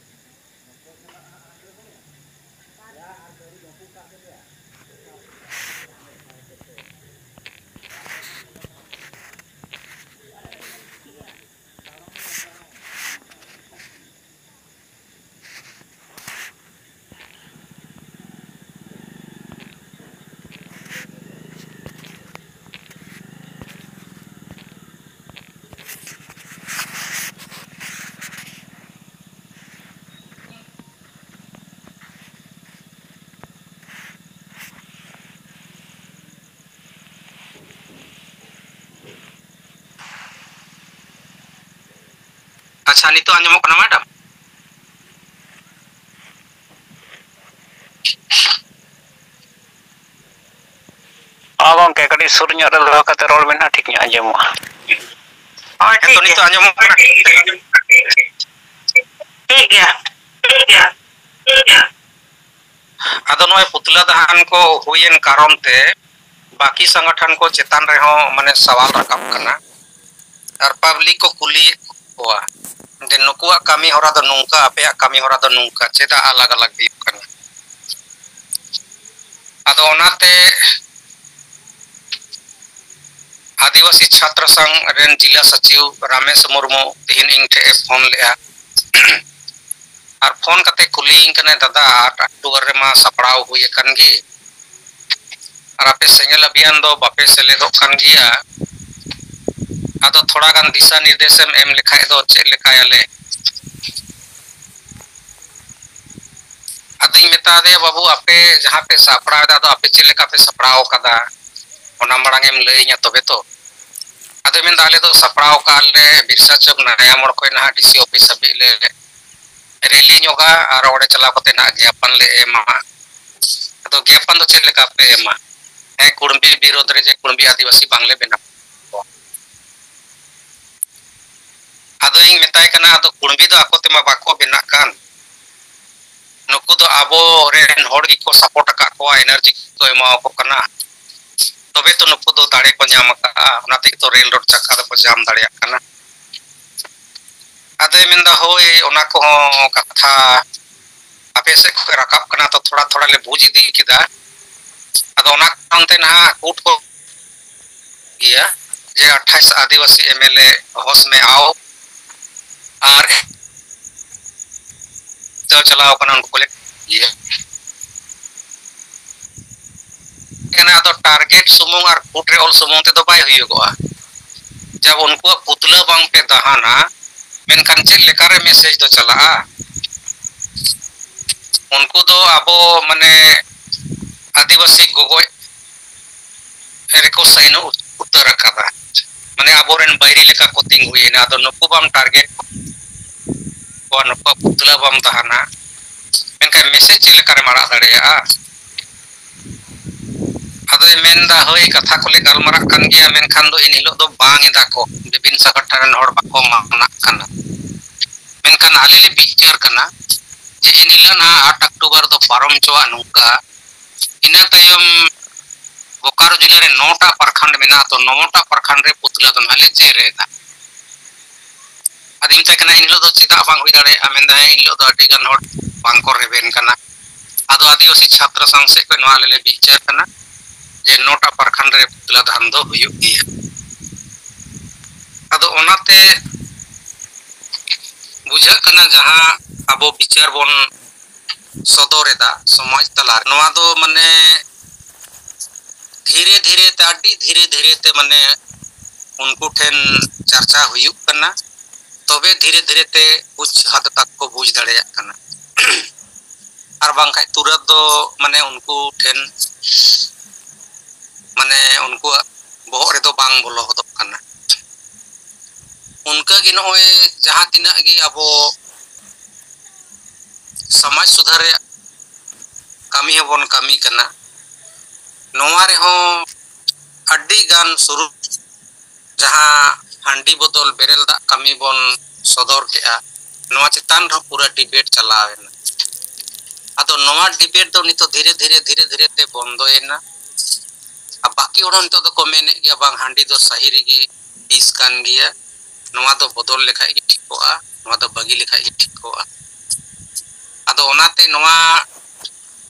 ᱟᱪᱪᱷᱟ, ᱱᱤᱛᱚᱜ ᱟᱸᱡᱚᱢᱚᱜ ᱠᱟᱱᱟ, ᱢᱮᱰᱟᱢ? ᱦᱚᱸ ᱜᱚᱝᱠᱮ, ᱠᱟᱹᱴᱤᱡ ᱥᱩᱨ ᱧᱚᱜ ᱨᱮ ᱫᱚᱦᱚ ᱠᱟᱛᱮ ᱨᱚᱲ ᱵᱮᱱ ᱦᱟᱸᱜ, ᱴᱷᱤᱠ ᱧᱚᱜ ᱟᱸᱡᱚᱢᱚᱜᱼᱟ᱾ ᱦᱳᱭ, ᱴᱷᱤᱠ ᱦᱮᱸᱛᱚ, ᱜᱮᱭᱟ᱾ ᱱᱤᱛᱚᱜ ᱟᱸᱡᱚᱢᱚᱜ ᱠᱟᱱᱟ? ᱴᱷᱤᱠ ᱜᱮᱭᱟ, ᱴᱷᱤᱠ ᱜᱮᱭᱟ, ᱴᱷᱤᱠ ᱜᱮᱭᱟ᱾ ᱟᱫᱚ ᱱᱚᱜᱼᱚᱭ ᱯᱩᱛᱞᱟᱹ ᱫᱟᱦᱟᱱ ᱠᱚ ᱦᱩᱭᱮᱱ ᱠᱟᱨᱚᱱ ᱛᱮ ᱵᱟᱹᱠᱤ ᱥᱚᱝᱜᱚᱴᱷᱚᱱ ᱠᱚ ᱪᱮᱛᱟᱱ ᱨᱮᱦᱚᱸ, ᱢᱟᱱᱮ, ᱥᱟᱣᱟᱞ ᱨᱟᱠᱟᱵ ᱠᱟᱱᱟ᱾ ᱟᱨ ᱯᱟᱵᱽᱞᱤᱠ ᱠᱚ ᱠᱩᱞᱤᱭᱮᱫ ᱠᱚᱣᱟ ᱡᱮ, "ᱱᱩᱠᱩᱣᱟᱜ ᱠᱟᱹᱢᱤ ᱦᱚᱨᱟ ᱫᱚ ᱱᱚᱝᱠᱟ, ᱟᱯᱮᱭᱟᱜ ᱠᱟᱹᱢᱤ ᱦᱚᱨᱟ ᱫᱚ ᱱᱚᱝᱠᱟ, ᱪᱮᱫᱟᱜ ᱟᱞᱟᱜᱽ ᱟᱞᱟᱜᱽ ᱦᱩᱭᱩᱜ ᱠᱟᱱᱟ?" ᱟᱫᱚ ᱚᱱᱟᱛᱮ ᱟᱹᱫᱤᱵᱟᱹᱥᱤ ᱪᱷᱟᱛᱨᱚ ᱥᱚᱝᱜᱷ ᱨᱮᱱ ᱡᱤᱞᱟ ᱥᱚᱪᱤᱵᱽ ᱨᱟᱢᱮᱥ ᱢᱩᱨᱢᱩ ᱛᱮᱦᱮᱧ ᱤᱧ ᱴᱷᱮᱱ ᱮ ᱯᱷᱳᱱ ᱞᱮᱫᱼᱟ᱾ ᱟᱨ ᱯᱷᱳᱱ ᱠᱟᱛᱮ ᱠᱩᱞᱤᱭᱤᱧ ᱠᱟᱱᱟᱭ, "ᱫᱟᱫᱟ, ᱟᱴ ᱚᱠᱴᱳᱵᱚᱨ ᱨᱮᱢᱟ ᱥᱟᱯᱲᱟᱣ ᱦᱩᱭ ᱟᱠᱟᱱ ᱜᱮ, ᱟᱨ ᱟᱯᱮ ᱥᱮᱸᱜᱮᱞ ᱚᱵᱷᱤᱭᱟᱱ ᱫᱚ ᱵᱟᱯᱮ ᱥᱮᱞᱮᱫᱚᱜ ᱠᱟᱱ ᱜᱮᱭᱟ᱾ ᱟᱫᱚ ᱛᱷᱚᱲᱟ ᱜᱟᱱ ᱫᱤᱥᱟ ᱱᱤᱨᱫᱮᱥ ᱮᱢ ᱮᱢ ᱞᱮᱠᱷᱟᱡ ᱫᱚ ᱪᱮᱫ ᱞᱮᱠᱟᱭᱟᱞᱮ?" ᱟᱫᱚᱧ ᱢᱮᱛᱟ ᱫᱮᱭᱟ, "ᱵᱟᱹᱵᱩ, ᱟᱯᱮ ᱡᱟᱦᱟᱸ ᱯᱮ ᱥᱟᱯᱲᱟᱣ ᱮᱫᱟ, ᱟᱫᱚ ᱟᱯᱮ ᱪᱮᱫ ᱞᱮᱠᱟ ᱯᱮ ᱥᱟᱯᱲᱟᱣ ᱟᱠᱟᱫᱟ, ᱚᱱᱟ ᱢᱟᱲᱟᱝ ᱮᱢ ᱞᱟᱹᱭᱟᱹᱧᱟ ᱛᱚᱵᱮ ᱛᱚ?" ᱟᱫᱚᱭ ᱢᱮᱱᱫᱟ, "ᱟᱞᱮ ᱫᱚ ᱥᱟᱯᱲᱟᱣ ᱠᱟᱜᱼᱟ ᱞᱮ, ᱵᱤᱨᱥᱟ ᱪᱚᱠ ᱱᱟᱭᱟ ᱢᱳᱲ ᱠᱷᱚᱱ ᱱᱟᱦᱟᱜ ᱰᱤ ᱥᱤ ᱚᱯᱷᱤᱥ ᱦᱟᱹᱵᱤᱡ ᱞᱮ ᱨᱮᱞᱤ ᱧᱚᱜᱟ ᱟᱨ ᱚᱸᱰᱮ ᱪᱟᱞᱟᱣ ᱠᱟᱛᱮ ᱱᱟᱦᱟᱜ ᱜᱮᱭᱟᱯᱚᱱ ᱞᱮ ᱮᱢᱟ᱾ ᱟᱫᱚ ᱜᱮᱭᱟᱯᱚᱱ ᱫᱚ ᱪᱮᱫ ᱞᱮᱠᱟ ᱯᱮ ᱮᱢᱟ? ᱦᱮᱸ, ᱠᱩᱲᱢᱤ ᱵᱤᱨᱳᱫᱷ ᱨᱮ ᱡᱮ ᱠᱩᱲᱢᱤ ᱟᱹᱫᱤᱵᱟᱹᱥᱤ ᱵᱟᱝᱞᱮ ᱵᱮᱱᱟᱣ ᱠᱚᱣᱟ?" ᱟᱫᱚᱧ ᱢᱮᱛᱟᱭ ᱠᱟᱱᱟ, "ᱟᱫᱚ ᱠᱩᱲᱢᱤ ᱫᱚ ᱟᱠᱚ ᱛᱮᱢᱟ ᱵᱟᱠᱚ ᱵᱮᱱᱟᱜ ᱠᱟᱱ, ᱱᱩᱠᱩ ᱫᱚ ᱟᱵᱚ ᱨᱮᱱ ᱦᱚᱲ ᱜᱮᱠᱚ ᱥᱟᱯᱳᱨᱴ ᱟᱠᱟᱫ ᱠᱚᱣᱟ, ᱮᱱᱟᱨᱡᱤ ᱠᱚ ᱮᱢᱟᱣᱟᱠᱚ ᱠᱟᱱᱟ, ᱛᱚᱵᱮ ᱛᱚ ᱱᱩᱠᱩ ᱫᱚ ᱫᱟᱲᱮ ᱠᱚ ᱧᱟᱢ ᱟᱠᱟᱫᱼᱟ, ᱚᱱᱟ ᱛᱮᱜᱮ ᱛᱚ ᱨᱮᱞ ᱨᱳᱰ ᱪᱟᱠᱟ ᱫᱚᱠᱚ ᱡᱟᱢ ᱫᱟᱲᱮᱭᱟᱜ ᱠᱟᱱᱟ᱾" ᱟᱫᱚᱭ ᱢᱮᱱᱫᱟ, "ᱦᱳᱭ, ᱚᱱᱟ ᱠᱚᱦᱚᱸ ᱠᱟᱛᱷᱟ ᱟᱯᱮ ᱥᱮᱫ ᱠᱷᱚᱱ ᱨᱟᱠᱟᱵ ᱠᱟᱱᱟ, ᱛᱚ ᱛᱷᱚᱲᱟ ᱛᱷᱚᱲᱟ ᱞᱮ ᱵᱩᱡᱽ ᱤᱫᱤ ᱠᱮᱫᱟ᱾ ᱟᱫᱚ ᱚᱱᱟ ᱠᱟᱨᱚᱱ ᱛᱮ ᱱᱟᱦᱟᱜ ᱠᱳᱨᱴ ᱠᱚ ᱜᱮᱭᱟ ᱡᱮ ᱟᱴᱷᱟᱤᱥ ᱟᱹᱫᱤᱵᱟᱹᱥᱤ ᱮᱢ ᱮᱞ ᱮ ᱦᱳᱥ ᱢᱮ ᱟᱣ ᱟᱨ ᱪᱟᱞᱟᱣ ᱠᱟᱱᱟ, ᱩᱱᱠᱩ ᱠᱚ ᱞᱮ ᱤᱭᱟᱹ ᱠᱟᱱᱟ᱾ ᱟᱫᱚ ᱴᱟᱨᱜᱮᱴ ᱥᱩᱢᱩᱝ ᱟᱨ ᱠᱳᱨᱴ ᱨᱮ ᱚᱞ ᱥᱩᱢᱩᱝ ᱛᱮᱫᱚ ᱵᱟᱭ ᱦᱩᱭᱩᱜᱚᱜᱼᱟ᱾ ᱡᱟᱵ ᱩᱱᱠᱩᱣᱟᱜ ᱯᱩᱛᱞᱟᱹ ᱵᱟᱝ ᱯᱮ ᱫᱟᱦᱟᱱᱟ, ᱢᱮᱱᱠᱷᱟᱱ ᱪᱮᱫ ᱞᱮᱠᱟᱨᱮ ᱢᱮᱥᱮᱡᱽ ᱫᱚ ᱪᱟᱞᱟᱜᱼᱟ? ᱩᱱᱠᱩ ᱫᱚ ᱟᱵᱚ, ᱢᱟᱱᱮ, ᱟᱹᱫᱤᱵᱟᱹᱥᱤ ᱜᱚᱜᱚᱡ ᱨᱮᱠᱚ ᱥᱟᱭᱤᱱ ᱩᱛᱟᱹᱨ ᱟᱠᱟᱫᱟ, ᱢᱟᱱᱮ, ᱟᱵᱚᱨᱮᱱ ᱵᱟᱹᱭᱨᱤ ᱞᱮᱠᱟ ᱠᱚ ᱛᱤᱸᱜᱩᱭᱮᱱᱟ᱾ ᱟᱫᱚ ᱱᱩᱠᱩ ᱵᱟᱢ ᱴᱟᱨᱜᱮᱴ ᱠᱚᱣᱟ, ᱱᱩᱠᱩᱣᱟᱜ ᱯᱩᱛᱞᱟᱹ ᱵᱟᱢ ᱛᱟᱦᱮᱱᱟ, ᱢᱮᱱᱠᱷᱟᱱ ᱢᱮᱥᱮᱡᱽ ᱪᱮᱫ ᱞᱮᱠᱟᱨᱮᱢ ᱟᱲᱟᱜ ᱫᱟᱲᱮᱭᱟᱜᱼᱟ? ᱟᱫᱚᱭ ᱢᱮᱱᱫᱟ, ᱦᱳᱭ, ᱠᱟᱛᱷᱟ ᱠᱚᱞᱮ ᱜᱟᱞᱢᱟᱨᱟᱜ ᱠᱟᱱ ᱜᱮᱭᱟ, ᱢᱮᱱᱠᱷᱟᱱ ᱫᱚ ᱮᱱ ᱦᱤᱞᱳᱜ ᱫᱚ ᱵᱟᱝ ᱮᱫᱟ ᱠᱚ, ᱵᱤᱵᱷᱤᱱ ᱥᱟᱜᱟᱴ ᱨᱮᱱ ᱦᱚᱲ ᱵᱟᱠᱚ ᱢᱟᱱᱟᱜ ᱠᱟᱱᱟ᱾ ᱢᱮᱱᱠᱷᱟᱱ ᱟᱞᱮ ᱞᱮ ᱵᱤᱪᱟᱹᱨ ᱠᱟᱱᱟ ᱡᱮ ᱮᱱ ᱦᱤᱞᱳᱜ ᱱᱟᱦᱟᱜ ᱟᱴ ᱚᱠᱴᱳᱵᱚᱨ ᱫᱚ ᱯᱟᱨᱚᱢ ᱦᱚᱪᱚᱣᱟᱜ ᱱᱚᱝᱠᱟ, ᱤᱱᱟᱹ ᱛᱟᱭᱚᱢ ᱵᱳᱠᱟᱨᱳ ᱡᱮᱞᱟ ᱨᱮ ᱱᱚᱴᱟ ᱯᱨᱚᱠᱷᱚᱸᱰ ᱢᱮᱱᱟᱜᱼᱟ, ᱛᱚ ᱱᱚᱴᱟ ᱯᱨᱚᱠᱷᱚᱸᱰ ᱨᱮ ᱯᱩᱛᱞᱟᱹ ᱫᱚ ᱱᱟᱦᱟᱜ ᱞᱮ ᱪᱮᱨᱮᱫᱟ᱾ ᱟᱫᱚᱧ ᱢᱮᱛᱟᱭ ᱠᱟᱱᱟ, ᱮᱱ ᱦᱤᱞᱳᱜ ᱫᱚ ᱪᱮᱫᱟᱜ ᱵᱟᱝ ᱦᱩᱭ ᱫᱟᱲᱮᱭᱟᱜᱼᱟ? ᱢᱮᱱᱫᱟᱭ, ᱮᱱ ᱦᱤᱞᱳᱜ ᱫᱚ ᱟᱹᱰᱤ ᱜᱟᱱ ᱦᱚᱲ ᱵᱟᱝ ᱠᱚ ᱨᱮᱵᱮᱱ ᱠᱟᱱᱟ᱾ ᱟᱫᱚ ᱟᱹᱫᱤᱵᱟᱹᱥᱤ ᱪᱷᱟᱛᱨᱚ ᱥᱚᱝᱜᱷ ᱥᱮᱫ ᱠᱷᱚᱱ ᱱᱚᱣᱟ ᱟᱞᱮ ᱞᱮ ᱵᱤᱪᱟᱹᱨ ᱠᱟᱱᱟ ᱡᱮ ᱱᱚᱴᱟ ᱯᱨᱚᱠᱷᱚᱸᱰ ᱨᱮ ᱯᱩᱛᱞᱟᱹ ᱫᱟᱦᱚᱱ ᱫᱚ ᱦᱩᱭᱩᱜ ᱜᱮᱭᱟ᱾ ᱟᱫᱚ ᱚᱱᱟᱛᱮ ᱵᱩᱡᱷᱟᱹᱜ ᱠᱟᱱᱟ, ᱡᱟᱦᱟᱸ ᱟᱵᱚ ᱵᱤᱪᱟᱹᱨ ᱵᱚᱱ ᱥᱚᱫᱚᱨ ᱮᱫᱟ ᱥᱚᱢᱟᱡᱽ ᱛᱟᱞᱟᱨᱮ, ᱱᱚᱣᱟ ᱫᱚ ᱢᱟᱱᱮ ᱫᱷᱤᱨᱮ ᱫᱷᱤᱨᱮ ᱛᱮ, ᱟᱹᱰᱤ ᱫᱷᱤᱨᱮ ᱫᱷᱤᱨᱮ ᱛᱮ ᱢᱟᱱᱮ ᱩᱱᱠᱩ ᱴᱷᱮᱱ ᱪᱟᱨᱪᱟ ᱦᱩᱭᱩᱜ ᱠᱟᱱᱟ, ᱛᱚᱵᱮ ᱫᱷᱤᱨᱮ ᱫᱷᱤᱨᱮ ᱛᱮ ᱠᱩᱪ ᱦᱟᱫ ᱛᱟᱠ ᱠᱚ ᱵᱩᱡᱽ ᱫᱟᱲᱮᱭᱟᱜ ᱠᱟᱱᱟ᱾ ᱟᱨ ᱵᱟᱝᱠᱷᱟᱡ ᱛᱩᱨᱟᱹᱛ ᱫᱚ ᱢᱟᱱᱮ ᱩᱱᱠᱩ ᱴᱷᱮᱱ, ᱢᱟᱱᱮ ᱩᱱᱠᱩᱣᱟᱜ ᱵᱚᱦᱚᱜ ᱨᱮᱫᱚ ᱵᱟᱝ ᱵᱚᱞᱚ ᱦᱚᱫᱚᱜ ᱠᱟᱱᱟ᱾ ᱚᱱᱠᱟᱜᱮ ᱱᱚᱜᱼᱚᱭ ᱡᱟᱦᱟᱸ ᱛᱤᱱᱟᱹᱜ ᱜᱮ ᱟᱵᱚ ᱥᱚᱢᱟᱡᱽ ᱥᱩᱫᱷᱟᱹᱨ ᱨᱮᱭᱟᱜ ᱠᱟᱹᱢᱤ ᱦᱚᱸᱵᱚᱱ ᱠᱟᱹᱢᱤ ᱠᱟᱱᱟ, ᱱᱚᱣᱟ ᱨᱮᱦᱚᱸ ᱟᱹᱰᱤ ᱜᱟᱱ ᱥᱩᱨᱩ ᱡᱟᱦᱟᱸ ᱦᱟᱺᱰᱤ ᱵᱚᱫᱚᱞ ᱵᱮᱨᱮᱞ ᱫᱟᱜ ᱠᱟᱹᱢᱤ ᱵᱚᱱ ᱥᱚᱫᱚᱨ ᱠᱮᱜᱼᱟ, ᱱᱚᱣᱟ ᱪᱮᱛᱟᱱ ᱨᱮᱦᱚᱸ ᱯᱩᱨᱟᱹ ᱰᱤᱵᱮᱴ ᱪᱟᱞᱟᱣ ᱮᱱᱟ᱾ ᱟᱫᱚ ᱱᱚᱣᱟ ᱰᱤᱵᱮᱴ ᱫᱚ ᱱᱤᱛᱚᱜ ᱫᱷᱤᱨᱮ ᱫᱷᱤᱨᱮ, ᱫᱷᱤᱨᱮ ᱫᱷᱤᱨᱮ ᱛᱮ ᱵᱚᱱᱫᱚᱭᱮᱱᱟ᱾ ᱟᱨ ᱵᱟᱹᱠᱤ ᱦᱚᱲ ᱦᱚᱸ ᱱᱤᱛᱚᱜ ᱫᱚᱠᱚ ᱢᱮᱱᱮᱫ ᱜᱮᱭᱟ, ᱵᱟᱝ, ᱦᱟᱺᱰᱤ ᱫᱚ ᱥᱟᱹᱦᱤ ᱨᱮᱜᱮ ᱵᱤᱥ ᱠᱟᱱ ᱜᱮᱭᱟ, ᱱᱚᱣᱟ ᱫᱚ ᱵᱚᱫᱚᱞ ᱞᱮᱠᱷᱟᱡ ᱜᱮ ᱴᱷᱤᱠᱚᱜᱼᱟ, ᱱᱚᱣᱟ ᱫᱚ ᱵᱟᱹᱜᱤ ᱞᱮᱠᱷᱟᱡ ᱜᱮ ᱴᱷᱤᱠᱚᱜᱼᱟ᱾ ᱟᱫᱚ ᱚᱱᱟᱛᱮ ᱱᱚᱣᱟ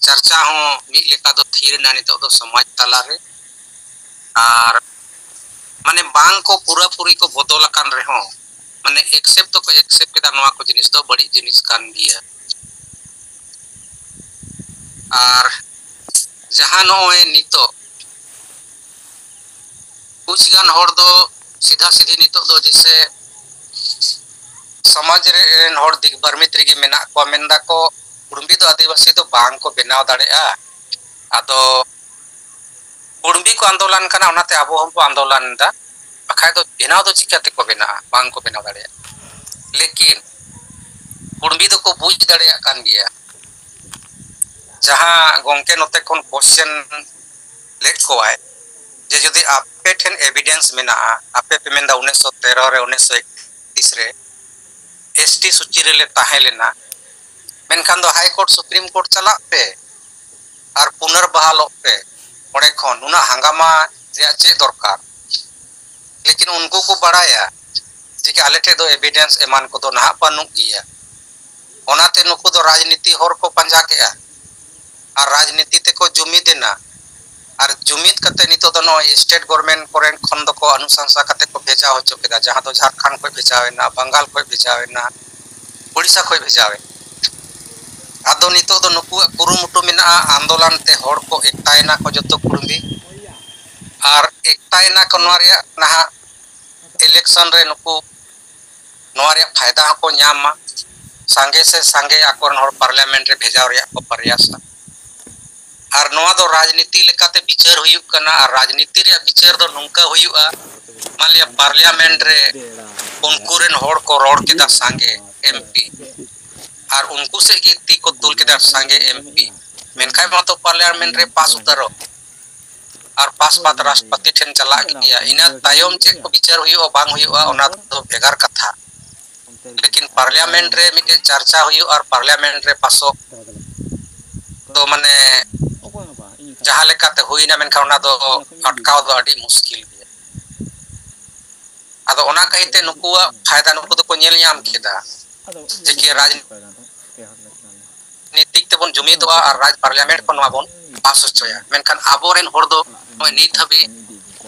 ᱪᱟᱨᱪᱟ ᱦᱚᱸ ᱢᱤᱫ ᱞᱮᱠᱟ ᱫᱚ ᱛᱷᱤᱨ ᱮᱱᱟ ᱱᱤᱛᱚᱜ ᱫᱚ ᱥᱚᱢᱟᱡᱽ ᱛᱟᱞᱟᱨᱮ᱾ ᱟᱨ ᱢᱟᱱᱮ ᱵᱟᱝ ᱠᱚ ᱯᱩᱨᱟᱹᱯᱩᱨᱤ ᱠᱚ ᱵᱚᱫᱚᱞ ᱟᱠᱟᱱ ᱨᱮᱦᱚᱸ, ᱢᱟᱱᱮ ᱮᱠᱥᱮᱯᱴ ᱫᱚᱠᱚ ᱮᱠᱥᱮᱯᱴ ᱠᱮᱫᱟ, ᱱᱚᱣᱟ ᱠᱚ ᱡᱤᱱᱤᱥ ᱫᱚ ᱵᱟᱹᱲᱤᱡ ᱡᱤᱱᱤᱥ ᱠᱟᱱ ᱜᱮᱭᱟ᱾ ᱟᱨ ᱡᱟᱦᱟᱸ ᱱᱚᱜᱼᱚᱭ ᱱᱤᱛᱚᱜ ᱠᱩᱪ ᱜᱟᱱ ᱦᱚᱲ ᱫᱚ ᱥᱤᱫᱷᱟ ᱥᱤᱫᱷᱤ ᱱᱤᱛᱚᱜ ᱫᱚ ᱡᱮᱥᱮ ᱥᱚᱢᱟᱡᱽ ᱨᱮᱱ ᱦᱚᱲ ᱫᱤᱜᱽᱵᱟᱨᱢᱤᱛ ᱨᱮᱜᱮ ᱢᱮᱱᱟᱜ ᱠᱚᱣᱟ, ᱢᱮᱱ ᱫᱟᱠᱚ ᱠᱩᱲᱢᱤ ᱫᱚ ᱟᱹᱫᱤᱵᱟᱹᱥᱤ ᱫᱚ ᱵᱟᱝ ᱠᱚ ᱵᱮᱱᱟᱣ ᱫᱟᱲᱮᱭᱟᱜᱼᱟ᱾ ᱟᱫᱚ ᱠᱩᱲᱢᱤ ᱠᱚ ᱟᱱᱫᱳᱞᱚᱱ ᱠᱟᱱᱟ, ᱚᱱᱟᱛᱮ ᱟᱵᱚ ᱦᱚᱸᱵᱚ ᱟᱱᱫᱳᱞᱚᱱ ᱮᱫᱟ, ᱵᱟᱠᱷᱟᱡ ᱫᱚ ᱵᱮᱱᱟᱣ ᱫᱚ ᱪᱤᱠᱟᱹ ᱛᱮᱠᱚ ᱵᱮᱱᱟᱜᱼᱟ? ᱵᱟᱝ ᱠᱚ ᱵᱮᱱᱟᱣ ᱫᱟᱲᱮᱭᱟᱜᱼᱟ᱾ ᱞᱮᱠᱤᱱ ᱠᱩᱲᱢᱤ ᱫᱚᱠᱚ ᱵᱩᱡᱽ ᱫᱟᱲᱮᱭᱟᱜ ᱠᱟᱱ ᱜᱮᱭᱟ᱾ ᱡᱟᱦᱟᱸ ᱜᱚᱝᱠᱮ ᱱᱚᱛᱮ ᱠᱷᱚᱱ ᱠᱚᱥᱪᱮᱱ ᱞᱮᱫ ᱠᱚᱣᱟᱭ, ᱡᱮ ᱡᱩᱫᱤ ᱟᱯᱮ ᱴᱷᱮᱱ ᱮᱵᱷᱤᱰᱮᱱᱥ ᱢᱮᱱᱟᱜᱼᱟ, ᱟᱯᱮ ᱯᱮ ᱢᱮᱱᱫᱟ ᱩᱱᱤᱥᱥᱚ ᱛᱮᱨᱚ ᱨᱮ, ᱩᱱᱤᱥᱥᱚ ᱮᱠᱛᱨᱤᱥ ᱨᱮ ᱮᱥᱴᱤ ᱥᱩᱪᱤ ᱨᱮᱞᱮ ᱛᱟᱦᱮᱸ ᱞᱮᱱᱟ, ᱢᱮᱱᱠᱷᱟᱱ ᱫᱚ ᱦᱟᱭ ᱠᱳᱨᱴ, ᱥᱩᱯᱨᱤᱢ ᱠᱳᱨᱴ ᱪᱟᱞᱟᱜ ᱯᱮ ᱟᱨ ᱯᱩᱱᱟᱨᱵᱟᱦᱟᱞᱚᱜ ᱯᱮ ᱚᱸᱰᱮ ᱠᱷᱚᱱ᱾ ᱱᱩᱱᱟᱹᱜ ᱦᱟᱝᱜᱟᱢᱟ ᱨᱮᱭᱟᱜ ᱪᱮᱫ ᱫᱚᱨᱠᱟᱨ? ᱞᱮᱠᱤᱱ ᱩᱱᱠᱩ ᱠᱚ ᱵᱟᱲᱟᱭᱟ ᱡᱮ ᱟᱞᱮ ᱴᱷᱮᱱ ᱫᱚ ᱮᱵᱷᱤᱰᱮᱱᱥ ᱮᱢᱟᱱ ᱠᱚᱫᱚ ᱱᱟᱦᱟᱜ ᱵᱟᱹᱱᱩᱜ ᱜᱮᱭᱟ, ᱚᱱᱟᱛᱮ ᱱᱩᱠᱩ ᱫᱚ ᱨᱟᱡᱽᱱᱤᱛᱤ ᱦᱚᱨ ᱠᱚ ᱯᱟᱸᱡᱟ ᱠᱮᱜᱼᱟ ᱟᱨ ᱨᱟᱡᱽᱱᱤᱛᱤ ᱛᱮᱠᱚ ᱡᱩᱢᱤᱫ ᱮᱱᱟ᱾ ᱟᱨ ᱡᱩᱢᱤᱫ ᱠᱟᱛᱮ ᱱᱤᱛᱚᱜ ᱫᱚ ᱱᱚᱜᱼᱚᱭ ᱥᱴᱮᱴ ᱜᱚᱵᱷᱚᱨᱱᱢᱮᱱᱴ ᱠᱚᱨᱮᱱ ᱠᱷᱚᱱ ᱫᱚᱠᱚ ᱚᱱᱩᱥᱟᱝᱥᱟ ᱠᱟᱛᱮ ᱠᱚ ᱵᱷᱮᱡᱟ ᱦᱚᱪᱚ ᱠᱮᱫᱟ, ᱡᱟᱦᱟᱸ ᱫᱚ ᱡᱷᱟᱲᱠᱷᱚᱸᱰ ᱠᱷᱚᱱ ᱵᱷᱮᱡᱟᱣ ᱮᱱᱟ, ᱵᱟᱝᱜᱟᱞ ᱠᱷᱚᱱ ᱵᱷᱮᱡᱟᱣ ᱮᱱᱟ, ᱩᱲᱤᱥᱥᱟ ᱠᱷᱚᱱ ᱵᱷᱮᱡᱟᱣ ᱮᱱᱟ᱾ ᱟᱫᱚ ᱱᱤᱛᱚᱜ ᱫᱚ ᱱᱩᱠᱩᱣᱟᱜ ᱠᱩᱨᱩᱢᱩᱴᱩ ᱢᱮᱱᱟᱜᱼᱟ, ᱟᱱᱫᱳᱞᱚᱱ ᱛᱮ ᱦᱚᱲ ᱠᱚ ᱮᱠᱛᱟᱭᱮᱱᱟ ᱠᱚ ᱡᱚᱛᱚ ᱠᱩᱲᱢᱤ, ᱟᱨ ᱮᱠᱛᱟᱭᱮᱱᱟ ᱠᱚ ᱱᱚᱣᱟ ᱨᱮᱭᱟᱜ ᱱᱟᱦᱟᱜ ᱤᱞᱮᱠᱥᱚᱱ ᱨᱮ ᱱᱩᱠᱩ ᱱᱚᱣᱟ ᱨᱮᱭᱟᱜ ᱯᱷᱟᱭᱫᱟ ᱦᱚᱸᱠᱚ ᱧᱟᱢ ᱢᱟ᱾ ᱥᱟᱸᱜᱮ ᱥᱮ ᱥᱟᱸᱜᱮ ᱟᱠᱚᱨᱮᱱ ᱦᱚᱲ ᱯᱟᱨᱞᱤᱭᱟᱢᱮᱱᱴ ᱨᱮ ᱵᱷᱮᱡᱟᱣ ᱨᱮᱭᱟᱜ ᱠᱚ ᱯᱨᱚᱭᱟᱥᱟ᱾ ᱟᱨ ᱱᱚᱣᱟ ᱫᱚ ᱨᱟᱡᱽᱱᱤᱛᱤ ᱞᱮᱠᱟᱛᱮ ᱵᱤᱪᱟᱹᱨ ᱦᱩᱭᱩᱜ ᱠᱟᱱᱟ, ᱟᱨ ᱨᱟᱡᱽᱱᱤᱛᱤ ᱨᱮᱭᱟᱜ ᱵᱤᱪᱟᱹᱨ ᱫᱚ ᱱᱚᱝᱠᱟ ᱦᱩᱭᱩᱜᱼᱟ, ᱢᱟᱱᱞᱤᱭᱟ ᱯᱟᱨᱞᱤᱭᱟᱢᱮᱱᱴ ᱨᱮ ᱩᱱᱠᱩ ᱨᱮᱱ ᱦᱚᱲ ᱠᱚ ᱨᱚᱲ ᱠᱮᱫᱟ ᱥᱟᱸᱜᱮ ᱮᱢᱯᱤ, ᱟᱨ ᱩᱱᱠᱩ ᱥᱮᱫ ᱜᱮ ᱛᱤ ᱠᱚ ᱫᱩᱞ ᱠᱮᱫᱟ ᱥᱟᱸᱜᱮ ᱮᱢᱯᱤ, ᱢᱮᱱᱠᱷᱟᱱ ᱢᱟᱛᱚ ᱯᱟᱨᱞᱤᱭᱟᱢᱮᱱᱴ ᱨᱮ ᱯᱟᱥ ᱩᱛᱟᱹᱨᱚᱜ ᱟᱨ ᱯᱟᱥ ᱵᱟᱫ ᱨᱟᱥᱴᱨᱚᱯᱚᱛᱤ ᱴᱷᱮᱱ ᱪᱟᱞᱟᱜ ᱜᱮᱭᱟ᱾ ᱤᱱᱟᱹ ᱛᱟᱭᱚᱢ ᱪᱮᱫ ᱠᱚ ᱵᱤᱪᱟᱹᱨ ᱦᱩᱭᱩᱜᱼᱟ ᱵᱟᱝ ᱦᱩᱭᱩᱜᱼᱟ, ᱚᱱᱟ ᱫᱚ ᱵᱷᱮᱜᱟᱨ ᱠᱟᱛᱷᱟ᱾ ᱞᱮᱠᱤᱱ ᱯᱟᱨᱞᱤᱭᱟᱢᱮᱱᱴ ᱨᱮ ᱢᱤᱫᱴᱮᱡ ᱪᱟᱨᱪᱟ ᱦᱩᱭᱩᱜᱼᱟ ᱟᱨ ᱯᱟᱨᱞᱤᱭᱟᱢᱮᱱᱴ ᱨᱮ ᱯᱟᱥᱚᱜ ᱫᱚ ᱢᱟᱱᱮ ᱡᱟᱦᱟᱸ ᱞᱮᱠᱟᱛᱮ ᱦᱩᱭᱱᱟ, ᱢᱮᱱᱠᱷᱟᱱ ᱚᱱᱟ ᱫᱚ ᱟᱴᱠᱟᱣ ᱫᱚ ᱟᱹᱰᱤ ᱢᱩᱥᱠᱤᱞ ᱜᱮᱭᱟ᱾ ᱟᱫᱚ ᱚᱱᱟ ᱠᱟᱹᱦᱤᱛᱮ ᱱᱩᱠᱩᱣᱟᱜ ᱯᱷᱟᱭᱫᱟ ᱱᱩᱠᱩ ᱫᱚᱠᱚ ᱧᱮᱞ ᱧᱟᱢ ᱠᱮᱫᱟ᱾ ᱡᱮ ᱠᱤ ᱨᱟᱡᱽ ᱱᱤᱛᱤᱠ ᱛᱮᱵᱚᱱ ᱡᱩᱢᱤᱫᱚᱜᱼᱟ ᱟᱨ ᱨᱟᱡᱽ ᱯᱟᱨᱞᱤᱭᱟᱢᱮᱱᱴ ᱠᱷᱚᱱ ᱱᱚᱣᱟ ᱵᱚᱱ ᱯᱟᱥ ᱦᱚᱪᱚᱭᱟ᱾ ᱢᱮᱱᱠᱷᱟᱱ ᱟᱵᱚᱨᱮᱱ ᱦᱚᱲ ᱫᱚ ᱱᱚᱜᱼᱚᱭ ᱱᱤᱛ ᱦᱟᱹᱵᱤᱡ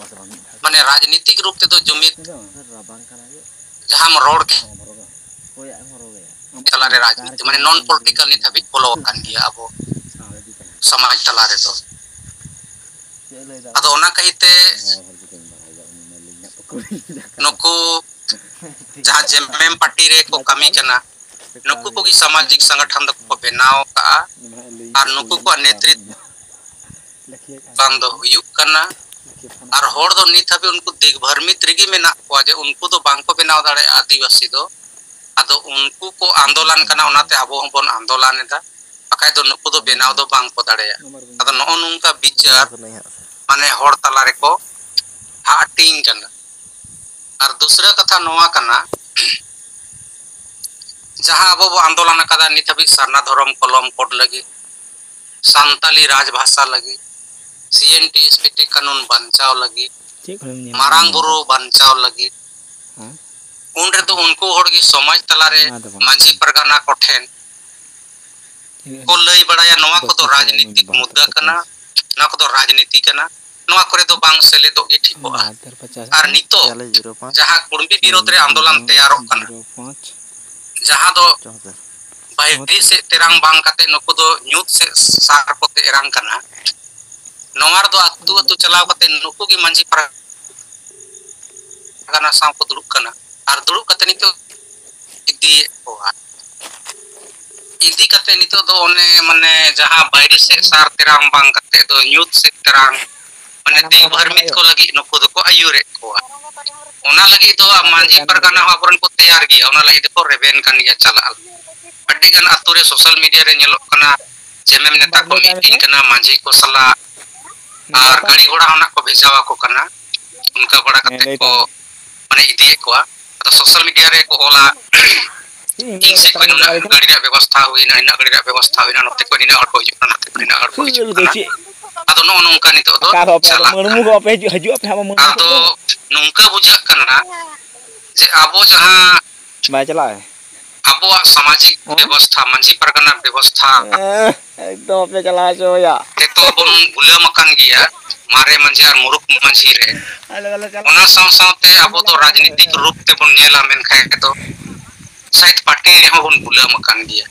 ᱢᱟᱱᱮ ᱨᱟᱡᱽᱱᱤᱛᱤᱠ ᱨᱩᱯ ᱛᱮᱫᱚ ᱡᱩᱢᱤᱫ ᱡᱟᱦᱟᱸᱢ ᱨᱚᱲ ᱠᱮᱫ ᱛᱟᱞᱟᱨᱮ ᱨᱟᱡᱽᱱᱤᱛᱤ ᱢᱟᱱᱮ ᱱᱚᱱ ᱯᱚᱞᱤᱴᱤᱠᱟᱞ ᱱᱤᱛ ᱦᱟᱹᱵᱤᱡ ᱵᱚᱞᱚ ᱟᱠᱟᱱ ᱜᱮᱭᱟ ᱟᱵᱚ ᱥᱚᱢᱟᱡᱽ ᱛᱟᱞᱟ ᱨᱮᱫᱚ᱾ ᱟᱫᱚ ᱚᱱᱟ ᱠᱟᱹᱦᱤᱛᱮ ᱱᱩᱠᱩ ᱡᱟᱦᱟᱸ ᱡᱮᱢᱮᱢ ᱯᱟᱨᱴᱤ ᱨᱮᱠᱚ ᱠᱟᱹᱢᱤ ᱠᱟᱱᱟ, ᱱᱩᱠᱩ ᱠᱚᱜᱮ ᱥᱟᱢᱟᱡᱤᱠ ᱥᱚᱝᱜᱚᱴᱷᱚᱱ ᱫᱚᱠᱚ ᱵᱮᱱᱟᱣ ᱟᱠᱟᱫᱼᱟ᱾ ᱟᱨ ᱱᱩᱠᱩ ᱠᱚᱣᱟᱜ ᱱᱮᱛᱨᱤᱛᱵ ᱫᱚ ᱦᱩᱭᱩᱜ ᱠᱟᱱᱟ᱾ ᱟᱨ ᱦᱚᱲ ᱫᱚ ᱱᱤᱛ ᱦᱟᱹᱵᱤᱡ ᱩᱱᱠᱩ ᱫᱤᱜᱽᱵᱷᱨᱢᱤᱛ ᱨᱮᱜᱮ ᱢᱮᱱᱟᱜ ᱠᱚᱣᱟ ᱡᱮ ᱩᱱᱠᱩ ᱫᱚ ᱵᱟᱝ ᱠᱚ ᱵᱮᱱᱟᱣ ᱫᱟᱲᱮᱭᱟᱜᱼᱟ ᱟᱹᱫᱤᱵᱟᱹᱥᱤ ᱫᱚ᱾ ᱟᱫᱚ ᱩᱱᱠᱩ ᱠᱚ ᱟᱱᱫᱳᱞᱚᱱ ᱠᱟᱱᱟ, ᱚᱱᱟᱛᱮ ᱟᱵᱚ ᱦᱚᱸᱵᱚᱱ ᱟᱱᱫᱳᱞᱚᱱ ᱮᱫᱟ, ᱵᱟᱠᱷᱟᱡ ᱫᱚ ᱱᱩᱠᱩ ᱫᱚ ᱵᱮᱱᱟᱣ ᱫᱚ ᱵᱟᱝ ᱠᱚ ᱫᱟᱲᱮᱭᱟᱜᱼᱟ᱾ ᱟᱫᱚ ᱱᱚᱜᱼᱚ ᱱᱚᱝᱠᱟ ᱵᱤᱪᱟᱹᱨ ᱢᱟᱱᱮ ᱦᱚᱲ ᱛᱟᱞᱟ ᱨᱮᱠᱚ ᱦᱟᱹᱴᱤᱧ ᱠᱟᱱᱟ᱾ ᱟᱨ ᱫᱩᱥᱨᱟᱹ ᱠᱟᱛᱷᱟ ᱱᱚᱣᱟ ᱠᱟᱱᱟ, ᱡᱟᱦᱟᱸ ᱟᱵᱚ ᱵᱚ ᱟᱱᱫᱳᱞᱚᱱ ᱟᱠᱟᱫᱟ ᱱᱤᱛ ᱦᱟᱹᱵᱤᱡ ᱥᱟᱨᱱᱟ ᱫᱷᱚᱨᱚᱢ ᱠᱚᱞᱚᱢ ᱠᱳᱰ ᱞᱟᱹᱜᱤᱫ, ᱥᱟᱱᱛᱟᱞᱤ ᱨᱟᱡᱽ ᱵᱷᱟᱥᱟ ᱞᱟᱹᱜᱤᱫ, ᱥᱤ N T S P T ᱠᱟᱹᱱᱩᱱ ᱵᱟᱧᱪᱟᱣ ᱞᱟᱹᱜᱤᱫ, ᱪᱮᱫ ᱠᱷᱚᱱᱮᱢ ᱧᱮᱞ ᱢᱟᱨᱟᱝ ᱧᱟᱢ ᱵᱩᱨᱩ ᱠᱟᱫᱟ? ᱵᱟᱧᱪᱟᱣ ᱞᱟᱹᱜᱤᱫ, ᱦᱮᱸ? ᱩᱱ ᱨᱮᱫᱚ ᱩᱱᱠᱩ ᱦᱚᱲ ᱜᱮ ᱥᱚᱢᱟᱡᱽ ᱛᱟᱞᱟᱨᱮ ᱚᱱᱟ ᱫᱚ ᱵᱟᱝ ᱢᱟᱹᱡᱷᱤ ᱠᱟᱱᱟ᱾ ᱯᱟᱨᱜᱟᱱᱟ ᱠᱚᱴᱷᱮᱱ ᱛᱤᱱᱟᱹᱜ ᱠᱚ ᱞᱟᱹᱭ ᱵᱟᱲᱟᱭᱟ, ᱱᱚᱣᱟ ᱠᱚᱫᱚ ᱵᱟᱹᱠᱤ ᱥᱟᱱᱟᱢ ᱨᱟᱡᱽᱱᱤᱛᱤᱠ ᱵᱟᱦᱟ ᱢᱩᱫᱽᱫᱟᱹ ᱠᱟᱛᱮ ᱠᱟᱱᱟ, ᱱᱚᱣᱟ ᱠᱚᱫᱚ ᱨᱟᱡᱽᱱᱤᱛᱤ ᱠᱟᱱᱟ, ᱱᱚᱣᱟ ᱠᱚᱨᱮ ᱫᱚ ᱵᱟᱝ ᱥᱮᱞᱮᱫᱚᱜ ᱜᱮ ᱴᱷᱤᱠᱚᱜᱼᱟ᱾ ᱵᱟᱦᱟᱛᱛᱳᱨ ᱯᱚᱸᱪᱟᱥ ᱟᱨ ᱱᱤᱛᱚᱜ ᱪᱟᱞᱤᱥ ᱡᱤᱨᱳ ᱯᱟᱸᱪ ᱡᱟᱦᱟᱸ ᱠᱩᱲᱢᱤ ᱵᱤᱨᱳᱫᱷ ᱨᱮ ᱟᱱᱫᱳᱞᱚᱱ ᱛᱮᱭᱟᱨᱚᱜ ᱠᱟᱱᱟ, ᱡᱤᱨᱳ ᱯᱟᱸᱪ ᱡᱟᱦᱟᱸ ᱫᱚ ᱪᱳᱦᱫᱚᱨ ᱵᱟᱭᱨᱤ ᱥᱮᱫ ᱛᱮᱨᱟᱝ ᱵᱟᱝ ᱠᱟᱛᱮ ᱱᱩᱠᱩ ᱫᱚ ᱧᱩᱛ ᱥᱮᱫ ᱥᱟᱨ ᱠᱚ ᱛᱮᱨᱟᱝ ᱠᱟᱱᱟ᱾ ᱱᱚᱣᱟ ᱨᱮᱫᱚ ᱟᱹᱛᱩ ᱟᱹᱛᱩ ᱪᱟᱞᱟᱣ ᱠᱟᱛᱮ ᱱᱩᱠᱩ ᱜᱮ ᱢᱟᱹᱡᱷᱤ ᱯᱟᱨᱜᱟᱱᱟ ᱥᱟᱶ ᱠᱚ ᱫᱩᱲᱩᱵ ᱠᱟᱱᱟ᱾ ᱟᱨ ᱫᱩᱲᱩᱵ ᱠᱟᱛᱮ ᱱᱤᱛᱚᱜ ᱤᱫᱤᱭᱮᱫ ᱠᱚᱣᱟ᱾ ᱤᱫᱤ ᱠᱟᱛᱮ ᱱᱤᱛᱚᱜ ᱫᱚ ᱚᱱᱮ ᱢᱟᱱᱮ ᱡᱟᱦᱟᱸ ᱵᱟᱭᱨᱤ ᱥᱮᱫ ᱥᱟᱨ ᱛᱮᱨᱟᱝ ᱵᱟᱝ ᱠᱟᱛᱮ ᱫᱚ ᱧᱩᱛ ᱥᱮᱫ ᱛᱮᱨᱟᱝ, ᱢᱟᱱᱮ ᱫᱤᱜ ᱵᱷᱟᱨᱢᱤᱛ ᱠᱚ ᱞᱟᱹᱜᱤᱫ ᱱᱩᱠᱩ ᱫᱚᱠᱚ ᱟᱹᱭᱩᱨᱮᱫ ᱠᱚᱣᱟ᱾ ᱚᱱᱟ ᱞᱟᱹᱜᱤᱫ ᱫᱚ ᱢᱟᱹᱡᱷᱤ ᱯᱟᱨᱜᱟᱱᱟ ᱦᱚᱸ ᱟᱵᱚᱨᱮᱱ ᱠᱚ ᱛᱮᱭᱟᱨ ᱜᱮᱭᱟ, ᱚᱱᱟ ᱞᱟᱹᱜᱤᱫ ᱫᱚᱠᱚ ᱨᱮᱵᱮᱱ ᱠᱟᱱ ᱜᱮᱭᱟ ᱪᱟᱞᱟᱜ᱾ ᱟᱹᱰᱤ ᱜᱟᱱ ᱟᱛᱳ ᱨᱮ ᱥᱳᱥᱟᱞ ᱢᱤᱰᱤᱭᱟ ᱨᱮ ᱧᱮᱞᱚᱜ ᱠᱟᱱᱟ, ᱡᱮᱢᱮᱢ ᱱᱮᱛᱟ ᱠᱚ ᱢᱤᱴᱤᱝ ᱠᱟᱱᱟ ᱢᱟᱹᱡᱷᱤ ᱠᱚ ᱥᱟᱞᱟᱜ, ᱟᱨ ᱜᱟᱹᱲᱤ ᱜᱷᱚᱲᱟ ᱦᱚᱸ ᱱᱟᱜ ᱠᱚ ᱵᱷᱮᱡᱟᱣᱟᱠᱚ ᱠᱟᱱᱟ᱾ ᱚᱱᱠᱟ ᱵᱟᱲᱟ ᱠᱟᱛᱮ ᱠᱚ ᱢᱟᱱᱮ ᱤᱫᱤᱭᱮᱫ ᱠᱚᱣᱟ᱾ ᱟᱫᱚ ᱥᱳᱥᱟᱞ ᱢᱤᱰᱤᱭᱟ ᱨᱮ ᱠᱚ ᱚᱞᱟ, ᱤᱧ ᱥᱮᱫ ᱠᱷᱚᱱ ᱱᱩᱱᱟᱹᱜ ᱜᱟᱹᱰᱤ ᱨᱮᱭᱟᱜ ᱵᱮᱵᱚᱥᱛᱷᱟ ᱦᱩᱭᱱᱟ, ᱱᱤᱱᱟᱹᱜ ᱜᱟᱹᱰᱤ ᱨᱮᱭᱟᱜ ᱵᱮᱵᱚᱥᱛᱷᱟ ᱦᱩᱭᱱᱟ, ᱱᱚᱛᱮ ᱠᱷᱚᱱ ᱱᱤᱱᱟᱹᱜ ᱦᱚᱲ ᱠᱚ ᱦᱤᱡᱩᱜ ᱠᱟᱱᱟ, ᱱᱟᱛᱮ ᱠᱷᱚᱱ ᱱᱤᱱᱟᱹᱜ ᱦᱚᱲ ᱠᱚ ᱦᱤᱡᱩᱜ ᱠᱟᱱᱟ᱾ ᱟᱫᱚ ᱱᱚᱜᱼᱚ ᱱᱚᱝᱠᱟ ᱱᱤᱛᱚᱜ ᱫᱚ ᱪᱟᱞᱟᱜ ᱠᱟᱱᱟ᱾ ᱟᱫᱚ ᱱᱚᱝᱠᱟ ᱵᱩᱡᱷᱟᱹᱜ ᱠᱟᱱᱟ ᱡᱮ ᱟᱵᱚ ᱡᱟᱦᱟᱸ ᱵᱟᱭ ᱪᱟᱞᱟᱜᱼᱟ᱾ ᱟᱵᱚᱣᱟᱜ ᱥᱟᱢᱟᱡᱤᱠ ᱦᱮᱸ? ᱵᱮᱵᱚᱥᱛᱷᱟ, ᱢᱟᱹᱡᱷᱤ ᱯᱟᱨᱜᱟᱱᱟ ᱵᱮᱵᱚᱥᱛᱷᱟ, ᱦᱮᱸ, ᱮᱠᱫᱚᱢ ᱵᱟᱯᱮ ᱪᱟᱞᱟᱣ ᱦᱚᱪᱚᱭᱟ᱾ ᱛᱮᱛᱚ ᱵᱚᱱ ᱜᱩᱞᱟᱹᱢ ᱟᱠᱟᱱ ᱜᱮᱭᱟ ᱢᱟᱨᱮ ᱢᱟᱹᱡᱷᱤ ᱟᱨ ᱢᱩᱨᱩᱠ ᱢᱟᱹᱡᱷᱤ ᱨᱮ᱾ ᱟᱞᱮ ᱫᱚᱞᱮ ᱪᱟᱞᱟᱜ ᱚᱱᱟ ᱥᱟᱶ ᱥᱟᱶᱛᱮ ᱟᱵᱚ ᱫᱚ ᱨᱟᱡᱽᱱᱤᱛᱤᱠ ᱨᱩᱯ ᱛᱮᱵᱚᱱ ᱧᱮᱞᱟ ᱢᱮᱱᱠᱷᱟᱱ ᱫᱚ ᱥᱟᱭᱤᱰ ᱯᱟᱨᱴᱤ ᱨᱮᱦᱚᱸ ᱵᱚᱱ ᱜᱩᱞᱟᱹᱢ ᱟᱠᱟᱱ ᱜᱮᱭᱟ᱾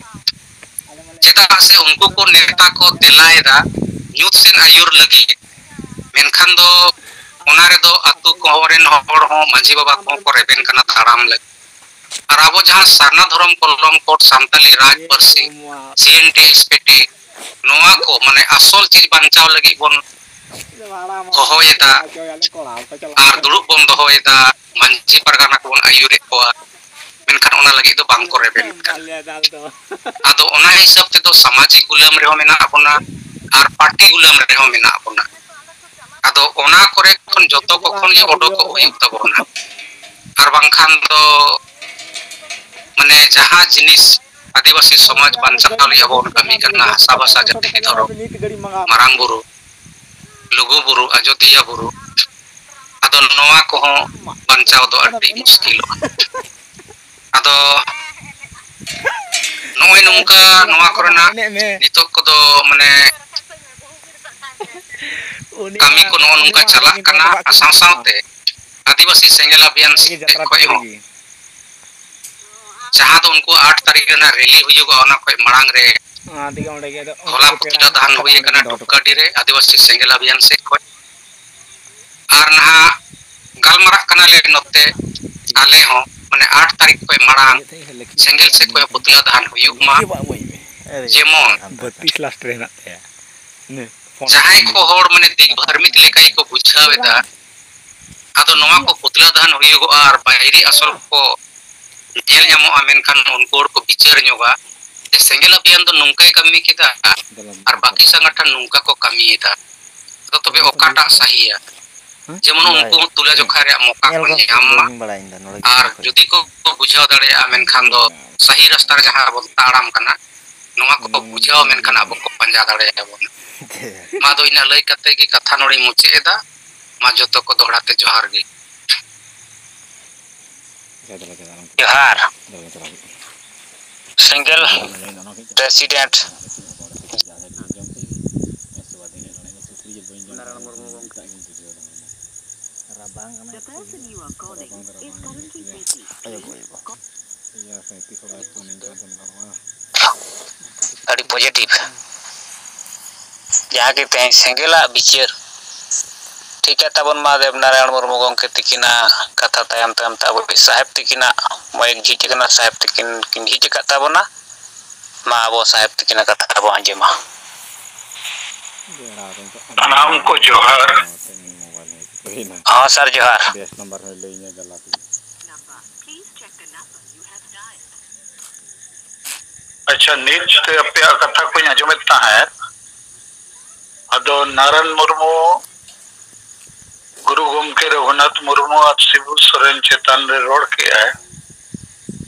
ᱪᱮᱫᱟᱜ ᱥᱮ ᱩᱱᱠᱩ ᱠᱚ ᱱᱮᱛᱟ ᱠᱚ ᱫᱮᱞᱟᱭᱮᱫᱟ ᱧᱩᱛ ᱥᱮᱱ ᱟᱹᱭᱩᱨ ᱞᱟᱹᱜᱤᱫ, ᱢᱮᱱᱠᱷᱟᱱ ᱫᱚ ᱚᱱᱟ ᱨᱮᱫᱚ ᱟᱛᱳ ᱠᱚᱨᱮᱱ ᱦᱚᱲ ᱦᱚᱸ ᱢᱟᱹᱡᱷᱤ ᱵᱟᱵᱟ ᱠᱚᱦᱚᱸ ᱠᱚ ᱨᱮᱵᱮᱱ ᱠᱟᱱᱟ ᱛᱟᱲᱟᱢ ᱞᱟᱹᱜᱤᱫ᱾ ᱟᱨ ᱟᱵᱚ ᱡᱟᱦᱟᱸ ᱥᱟᱨᱱᱟ ᱫᱷᱚᱨᱚᱢ ᱠᱚᱞᱚᱢ ᱠᱳᱰ, ᱥᱟᱱᱛᱟᱞᱤ ᱨᱟᱡᱽ ᱯᱟᱹᱨᱥᱤ, ᱥᱤ N T S P T, ᱱᱚᱣᱟ ᱠᱚ ᱢᱟᱱᱮ ᱟᱥᱚᱞ ᱪᱤᱡᱽ ᱵᱟᱧᱪᱟᱣ ᱞᱟᱹᱜᱤᱫ ᱵᱚᱱ ᱦᱚᱦᱚᱭᱮᱫᱟ ᱟᱨ ᱫᱩᱲᱩᱵ ᱵᱚᱱ ᱫᱚᱦᱚᱭᱮᱫᱟ, ᱢᱟᱹᱡᱷᱤ ᱯᱟᱨᱜᱟᱱᱟ ᱠᱚᱵᱚᱱ ᱟᱹᱭᱩᱨᱮᱫ ᱠᱚᱣᱟ᱾ ᱢᱮᱱᱠᱷᱟᱱ ᱚᱱᱟ ᱞᱟᱹᱜᱤᱫ ᱫᱚ ᱵᱟᱝ ᱠᱚ ᱨᱮᱵᱮᱱ ᱠᱟᱱᱟ᱾ ᱟᱫᱚ ᱚᱱᱟ ᱦᱤᱥᱟᱹᱵ ᱛᱮᱫᱚ ᱥᱟᱢᱟᱡᱤᱠ ᱜᱩᱞᱟᱹᱢ ᱨᱮᱦᱚᱸ ᱢᱮᱱᱟᱜ ᱵᱚᱱᱟ ᱟᱨ ᱯᱟᱨᱴᱤ ᱜᱩᱞᱟᱹᱢ ᱨᱮᱦᱚᱸ ᱢᱮᱱᱟᱜ ᱵᱚᱱᱟ᱾ ᱟᱫᱚ ᱚᱱᱟ ᱠᱚᱨᱮ ᱠᱷᱚᱱ ᱡᱚᱛᱚ ᱠᱚ ᱠᱷᱚᱱ ᱜᱮ ᱚᱰᱚᱠᱚᱜ ᱦᱩᱭᱩᱜ ᱛᱟᱵᱚᱱᱟ᱾ ᱟᱨ ᱵᱟᱝᱠᱷᱟᱱ ᱫᱚ ᱢᱟᱱᱮ ᱡᱟᱦᱟᱸ ᱡᱤᱱᱤᱥ ᱟᱹᱫᱤᱵᱟᱹᱥᱤ ᱥᱚᱢᱟᱡᱽ ᱵᱟᱧᱪᱟᱣ ᱞᱟᱹᱜᱤᱫ ᱟᱵᱚ ᱵᱚᱱ ᱠᱟᱹᱢᱤ ᱠᱟᱱᱟ, ᱦᱟᱥᱟ ᱵᱷᱟᱥᱟ ᱡᱟᱹᱛᱤ ᱫᱷᱚᱨᱚᱢ, ᱢᱟᱨᱟᱝ ᱵᱩᱨᱩ, ᱞᱩᱜᱩ ᱵᱩᱨᱩ, ᱟᱡᱚᱫᱤᱭᱟᱹ ᱵᱩᱨᱩ, ᱟᱫᱚ ᱱᱚᱣᱟ ᱠᱚᱦᱚᱸ ᱵᱟᱧᱪᱟᱣ ᱫᱚ ᱟᱹᱰᱤ ᱢᱩᱥᱠᱤᱞᱚᱜᱼᱟ᱾ ᱟᱫᱚ ᱱᱚᱜᱼᱚᱭ ᱱᱚᱝᱠᱟ ᱱᱚᱣᱟ ᱠᱚᱨᱮᱱᱟᱜ ᱱᱤᱛᱚᱜ ᱠᱚᱫᱚ ᱢᱟᱱᱮ ᱠᱟᱹᱢᱤ ᱠᱚ ᱱᱚᱜᱼᱚ ᱱᱚᱝᱠᱟ ᱪᱟᱞᱟᱜ ᱠᱟᱱᱟ᱾ ᱟᱨ ᱥᱟᱶ ᱥᱟᱶᱛᱮ ᱟᱹᱫᱤᱵᱟᱹᱥᱤ ᱥᱮᱸᱜᱮᱞ ᱟᱵᱷᱤᱭᱟᱱ ᱥᱮᱫ ᱠᱷᱚᱱ ᱦᱚᱸ, ᱡᱟᱦᱟᱸ ᱫᱚ ᱩᱱᱠᱩ ᱟᱴ ᱛᱟᱹᱨᱤᱠᱷ ᱨᱮᱱᱟᱜ ᱨᱮᱞᱤ ᱦᱩᱭᱩᱜᱼᱟ, ᱚᱱᱟ ᱠᱷᱚᱱ ᱢᱟᱲᱟᱝ ᱨᱮ ᱦᱚᱞᱟ ᱯᱩᱛᱞᱟᱹ ᱫᱟᱦᱟᱱ ᱦᱩᱭ ᱟᱠᱟᱱᱟ ᱰᱩᱵᱠᱟᱹᱰᱤ ᱨᱮ ᱟᱹᱫᱤᱵᱟᱹᱥᱤ ᱥᱮᱸᱜᱮᱞ ᱟᱵᱷᱤᱭᱟᱱ ᱥᱮᱫ ᱠᱷᱚᱱ᱾ ᱟᱨ ᱱᱟᱦᱟᱜ ᱜᱟᱞᱢᱟᱨᱟᱜ ᱠᱟᱱᱟᱞᱮ ᱱᱚᱛᱮ ᱟᱞᱮ ᱦᱚᱸ, ᱢᱟᱱᱮ ᱟᱴ ᱛᱟᱹᱨᱤᱠᱷ ᱠᱷᱚᱱ ᱢᱟᱲᱟᱝ ᱥᱮᱸᱜᱮᱞ ᱥᱮᱫ ᱠᱷᱚᱱ ᱯᱩᱛᱞᱟᱹ ᱫᱟᱦᱟᱱ ᱦᱩᱭᱩᱜ ᱢᱟ᱾ ᱡᱮᱢᱚᱱ ᱵᱟᱹᱛᱤᱥ ᱞᱟᱥᱴ ᱨᱮ ᱦᱮᱱᱟᱜ ᱛᱟᱭᱟ᱾ ᱡᱟᱦᱟᱸᱭ ᱠᱚ ᱦᱚᱲ ᱢᱟᱱᱮ ᱫᱤᱜᱽ ᱵᱷᱟᱨᱢᱤᱠ ᱞᱮᱠᱟ ᱜᱮᱠᱚ ᱵᱩᱡᱷᱟᱹᱣ ᱮᱫᱟ, ᱟᱫᱚ ᱱᱚᱣᱟ ᱠᱚ ᱯᱩᱛᱞᱟᱹ ᱫᱟᱦᱟᱱ ᱦᱩᱭᱩᱜᱚᱜᱼᱟ ᱟᱨ ᱵᱟᱭᱨᱤ ᱟᱥᱚᱞ ᱠᱚ ᱧᱮᱞ ᱧᱟᱢᱚᱜᱼᱟ, ᱢᱮᱱᱠᱷᱟᱱ ᱩᱱᱠᱩ ᱦᱚᱲ ᱠᱚ ᱵᱤᱪᱟᱹᱨ ᱧᱚᱜᱟ ᱡᱮ ᱥᱮᱸᱜᱮᱞ ᱟᱵᱷᱤᱭᱟᱱ ᱫᱚ ᱱᱚᱝᱠᱟᱭ ᱠᱟᱹᱢᱤ ᱠᱮᱫᱟ ᱟᱨ ᱵᱟᱹᱠᱤ ᱥᱚᱝᱜᱚᱴᱷᱚᱱ ᱱᱚᱝᱠᱟ ᱠᱚ ᱠᱟᱹᱢᱤᱭᱮᱫᱟ᱾ ᱟᱫᱚ ᱛᱚᱵᱮ ᱚᱠᱟᱴᱟᱜ ᱥᱟᱹᱦᱤᱭᱟ? ᱡᱮᱢᱚᱱ ᱩᱱᱠᱩ ᱦᱚᱸ ᱛᱩᱞᱟᱹ ᱡᱚᱠᱷᱟ ᱨᱮᱭᱟᱜ ᱢᱚᱠᱟ ᱠᱚ ᱧᱟᱢ ᱢᱟ᱾ ᱟᱨ ᱡᱩᱫᱤ ᱠᱚ ᱵᱩᱡᱷᱟᱹᱣ ᱫᱟᱲᱮᱭᱟᱜᱼᱟ, ᱢᱮᱱᱠᱷᱟᱱ ᱫᱚ ᱥᱟᱹᱦᱤ ᱨᱟᱥᱛᱟ ᱨᱮ ᱡᱟᱦᱟᱸ ᱵᱚᱱ ᱛᱟᱲᱟᱢ ᱠᱟᱱᱟ, ᱱᱚᱣᱟ ᱠᱚ ᱵᱩᱡᱷᱟᱹᱣ, ᱢᱮᱱᱠᱷᱟᱱ ᱟᱵᱚ ᱠᱚ ᱯᱟᱸᱡᱟ ᱫᱟᱲᱮᱭᱟᱵᱚᱱᱟ᱾ ᱢᱟ ᱫᱚ ᱤᱱᱟᱹᱜ ᱞᱟᱹᱭ ᱠᱟᱛᱮ ᱜᱮ ᱠᱟᱛᱷᱟ ᱱᱚᱰᱮᱧ ᱢᱩᱪᱟᱹᱫ ᱮᱫᱟ᱾ ᱢᱟ ᱡᱚᱛᱚ ᱠᱚ ᱫᱚᱦᱲᱟ ᱛᱮ ᱡᱚᱦᱟᱨ ᱜᱮ᱾ ᱡᱚᱦᱟᱨ᱾ ᱥᱮᱸᱜᱮᱞ ᱯᱨᱮᱥᱤᱰᱮᱱᱴ᱾ ᱨᱟᱵᱟᱝ ᱠᱟᱱᱟ᱾ The person you are calling is currently busy. ᱟᱹᱰᱤ ᱯᱚᱡᱮᱴᱤᱵᱷ᱾ ᱡᱟᱦᱟᱸ ᱜᱮ ᱛᱮᱦᱮᱧ ᱥᱮᱸᱜᱮᱞᱟᱜ ᱵᱤᱪᱟᱹᱨ ᱴᱷᱤᱠ ᱜᱮᱭᱟ ᱛᱟᱵᱚᱱ ᱢᱟ, ᱫᱮᱵᱽᱱᱟᱨᱟᱭᱚᱬ ᱢᱩᱨᱢᱩ ᱜᱚᱢᱠᱮ ᱛᱤᱠᱤᱱᱟᱜ ᱠᱟᱛᱷᱟ ᱛᱟᱭᱚᱢ ᱛᱟᱭᱚᱢ ᱛᱮ ᱟᱵᱚ ᱥᱟᱦᱮᱵᱽ ᱛᱤᱠᱤᱱᱟᱜ ᱢᱟᱭᱤᱠ ᱡᱷᱤᱡ ᱟᱠᱟᱱᱟ, ᱥᱟᱦᱮᱵᱽ ᱛᱤᱠᱤᱱ ᱠᱤᱱ ᱡᱷᱤᱡ ᱟᱠᱟᱫ ᱛᱟᱵᱚᱱᱟ᱾ ᱢᱟ ᱟᱵᱚ ᱥᱟᱦᱮᱵᱽ ᱛᱤᱠᱤᱱᱟᱜ ᱠᱟᱛᱷᱟ ᱵᱚᱱ ᱟᱸᱡᱚᱢᱟ᱾ ᱥᱟᱱᱟᱢ ᱠᱚ ᱡᱚᱦᱟᱨ᱾ ᱦᱚᱸ ᱥᱟᱨ, ᱡᱚᱦᱟᱨ᱾ ᱵᱮᱥ ᱱᱟᱢᱵᱟᱨ ᱦᱚᱸᱭ ᱞᱟᱹᱭ ᱤᱧᱟᱹ ᱡᱟᱞᱟ ᱛᱮ᱾ ᱟᱪᱪᱷᱟ, ᱱᱤᱛ ᱟᱯᱮᱭᱟᱜ ᱠᱟᱛᱷᱟ ᱠᱚᱧ ᱟᱸᱡᱚᱢᱮᱫ ᱛᱟᱦᱮᱸᱫ᱾ ᱟᱫᱚ ᱱᱟᱨᱟᱭᱚᱱ ᱢᱩᱨᱢᱩ, ᱜᱩᱨᱩ ᱜᱚᱢᱠᱮ ᱨᱚᱜᱷᱩᱱᱟᱛᱷ ᱢᱩᱨᱢᱩ ᱟᱨ ᱥᱤᱵᱩ ᱥᱚᱨᱮᱱ ᱪᱮᱛᱟᱱ ᱨᱮ ᱨᱚᱲ ᱠᱮᱜᱼᱟᱭ,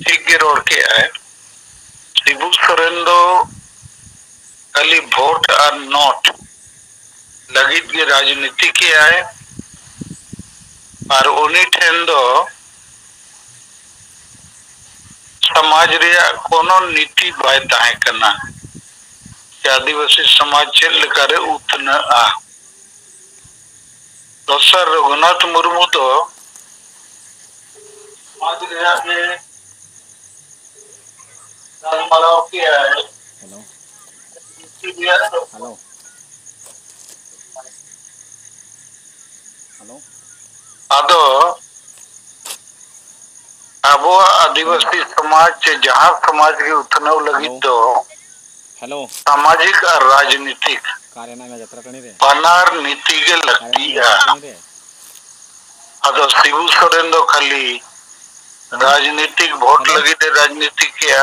ᱴᱷᱤᱠ ᱜᱮ ᱨᱚᱲ ᱠᱮᱜᱼᱟᱭ᱾ ᱥᱤᱵᱩ ᱥᱚᱨᱮᱱ ᱫᱚ ᱠᱷᱟᱹᱞᱤ ᱵᱷᱳᱴ ᱟᱨ ᱱᱳᱴ ᱞᱟᱹᱜᱤᱫ ᱜᱮ ᱨᱟᱡᱽᱱᱤᱛᱤ ᱠᱮᱜᱼᱟᱭ, ᱟᱨ ᱩᱱᱤ ᱴᱷᱮᱱ ᱫᱚ ᱥᱚᱢᱟᱡᱽ ᱨᱮᱭᱟᱜ ᱠᱳᱱᱳ ᱱᱤᱛᱤ ᱵᱟᱭ ᱛᱟᱦᱮᱸ ᱠᱟᱱᱟ ᱡᱮ ᱟᱹᱫᱤᱵᱟᱹᱥᱤ ᱥᱚᱢᱟᱡᱽ ᱪᱮᱫ ᱞᱮᱠᱟᱨᱮ ᱩᱛᱱᱟᱹᱜᱼᱟ᱾ ᱫᱚᱥᱟᱨ, ᱨᱚᱜᱷᱩᱱᱟᱛᱷ ᱢᱩᱨᱢᱩ ᱫᱚ ᱥᱚᱢᱟᱡᱽ ᱨᱮᱭᱟᱜ ᱜᱮ ᱜᱟᱞᱢᱟᱨᱟᱣ ᱠᱮᱜᱼᱟᱭ᱾ ᱦᱮᱞᱳ᱾ ᱱᱤᱛᱤ ᱨᱮᱭᱟᱜ ᱫᱚ ᱦᱮᱞᱳ᱾ ᱦᱮᱞᱳ᱾ ᱟᱫᱚ ᱟᱵᱚᱣᱟᱜ ᱟᱹᱫᱤᱵᱟᱹᱥᱤ ᱥᱚᱢᱟᱡᱽ ᱪᱮ ᱡᱟᱦᱟᱸ ᱥᱚᱢᱟᱡᱽ ᱜᱮ ᱩᱛᱱᱟᱹᱣ ᱞᱟᱹᱜᱤᱫ ᱦᱮᱞᱳ᱾ ᱫᱚ ᱦᱮᱞᱳ᱾ ᱥᱟᱢᱟᱡᱤᱠ ᱟᱨ ᱨᱟᱡᱽᱱᱤᱛᱤᱠ ᱚᱠᱟᱨᱮ ᱦᱮᱱᱟᱜ ᱢᱮᱭᱟ ᱡᱟᱛᱨᱟ ᱴᱟᱺᱰᱤ ᱨᱮ? ᱵᱟᱱᱟᱨ ᱱᱤᱛᱤ ᱜᱮ ᱚᱠᱟᱨᱮ ᱦᱮᱱᱟᱜ ᱢᱮᱭᱟ ᱞᱟᱹᱠᱛᱤᱜᱼᱟ᱾ ᱡᱟᱛᱨᱟ ᱴᱟᱺᱰᱤ ᱨᱮ? ᱟᱫᱚ ᱥᱤᱵᱩ ᱥᱚᱨᱮᱱ ᱫᱚ ᱠᱷᱟᱹᱞᱤ ᱦᱮᱞᱳ᱾ ᱨᱟᱡᱽᱱᱤᱛᱤᱠ ᱵᱷᱳᱴ ᱦᱮᱞᱳ᱾ ᱞᱟᱹᱜᱤᱫ ᱮ ᱨᱟᱡᱽᱱᱤᱛᱤ ᱠᱮᱜᱼᱟ᱾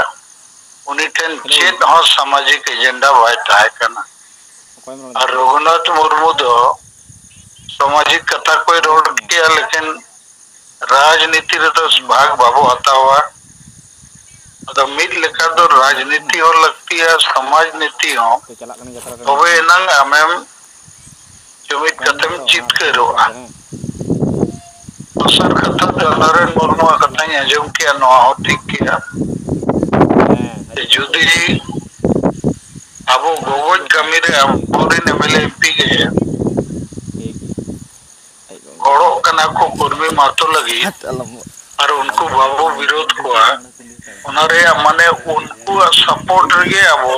ᱩᱱᱤ ᱴᱷᱮᱱ ᱦᱮᱞᱳ᱾ ᱪᱮᱫ ᱦᱚᱸ ᱥᱟᱢᱟᱡᱤᱠ ᱮᱡᱮᱱᱰᱟ ᱵᱟᱭ ᱛᱟᱦᱮᱸ ᱠᱟᱱᱟ᱾ ᱚᱠᱚᱭᱮᱢ ᱨᱚᱲ ᱟᱨ ᱫᱟ? ᱨᱚᱜᱷᱩᱱᱟᱛᱷ ᱢᱩᱨᱢᱩ ᱫᱚ ᱥᱟᱢᱟᱡᱤᱠ ᱠᱟᱛᱷᱟ ᱠᱚᱭ ᱨᱚᱲ ᱠᱮᱜᱼᱟ, ᱞᱮᱠᱤᱱ ᱨᱟᱡᱽᱱᱤᱛᱤ ᱨᱮᱫᱚ ᱵᱷᱟᱜᱽ ᱵᱟᱵᱚ ᱦᱟᱛᱟᱣᱟ᱾ ᱟᱫᱚ ᱢᱤᱫ ᱞᱮᱠᱟ ᱫᱚ ᱨᱟᱡᱽᱱᱤᱛᱤ ᱦᱚᱸ ᱞᱟᱹᱠᱛᱤᱭᱟ, ᱥᱚᱢᱟᱡᱽ ᱱᱤᱛᱤ ᱦᱚᱸ᱾ ᱛᱚᱵᱮ ᱮᱱᱟᱝ ᱟᱢᱮᱢ ᱡᱩᱢᱤᱫ ᱠᱟᱛᱮᱢ ᱡᱤᱛᱠᱟᱹᱨᱚᱜᱼᱟ᱾ ᱫᱚᱥᱟᱨ ᱠᱟᱛᱷᱟ ᱫᱚ ᱱᱟᱨᱮᱱ ᱢᱩᱨᱢᱩᱣᱟᱜ ᱠᱟᱛᱷᱟᱧ ᱟᱸᱡᱚᱢ ᱠᱮᱜᱼᱟ, ᱱᱚᱣᱟ ᱦᱚᱸ ᱴᱷᱤᱠ ᱜᱮᱭᱟ᱾ ᱡᱩᱫᱤ ᱟᱵᱚ ᱜᱚᱜᱚᱡ ᱠᱟᱹᱢᱤ ᱨᱮ ᱟᱵᱚᱨᱮᱱ ᱮᱢ ᱮᱞ ᱮ ᱮᱢ ᱯᱤ ᱜᱮ ᱜᱚᱲᱚᱜ ᱠᱟᱱᱟ ᱠᱚ ᱠᱩᱨᱢᱤ ᱢᱟᱦᱟᱛᱚ ᱞᱟᱹᱜᱤᱫ, ᱟᱨ ᱩᱱᱠᱩ ᱵᱟᱵᱚ ᱵᱤᱨᱳᱫ ᱠᱚᱣᱟ, ᱚᱱᱟ ᱨᱮᱭᱟᱜ ᱢᱟᱱᱮ ᱩᱱᱠᱩᱣᱟᱜ ᱥᱟᱯᱳᱨᱴ ᱨᱮᱜᱮ ᱟᱵᱚ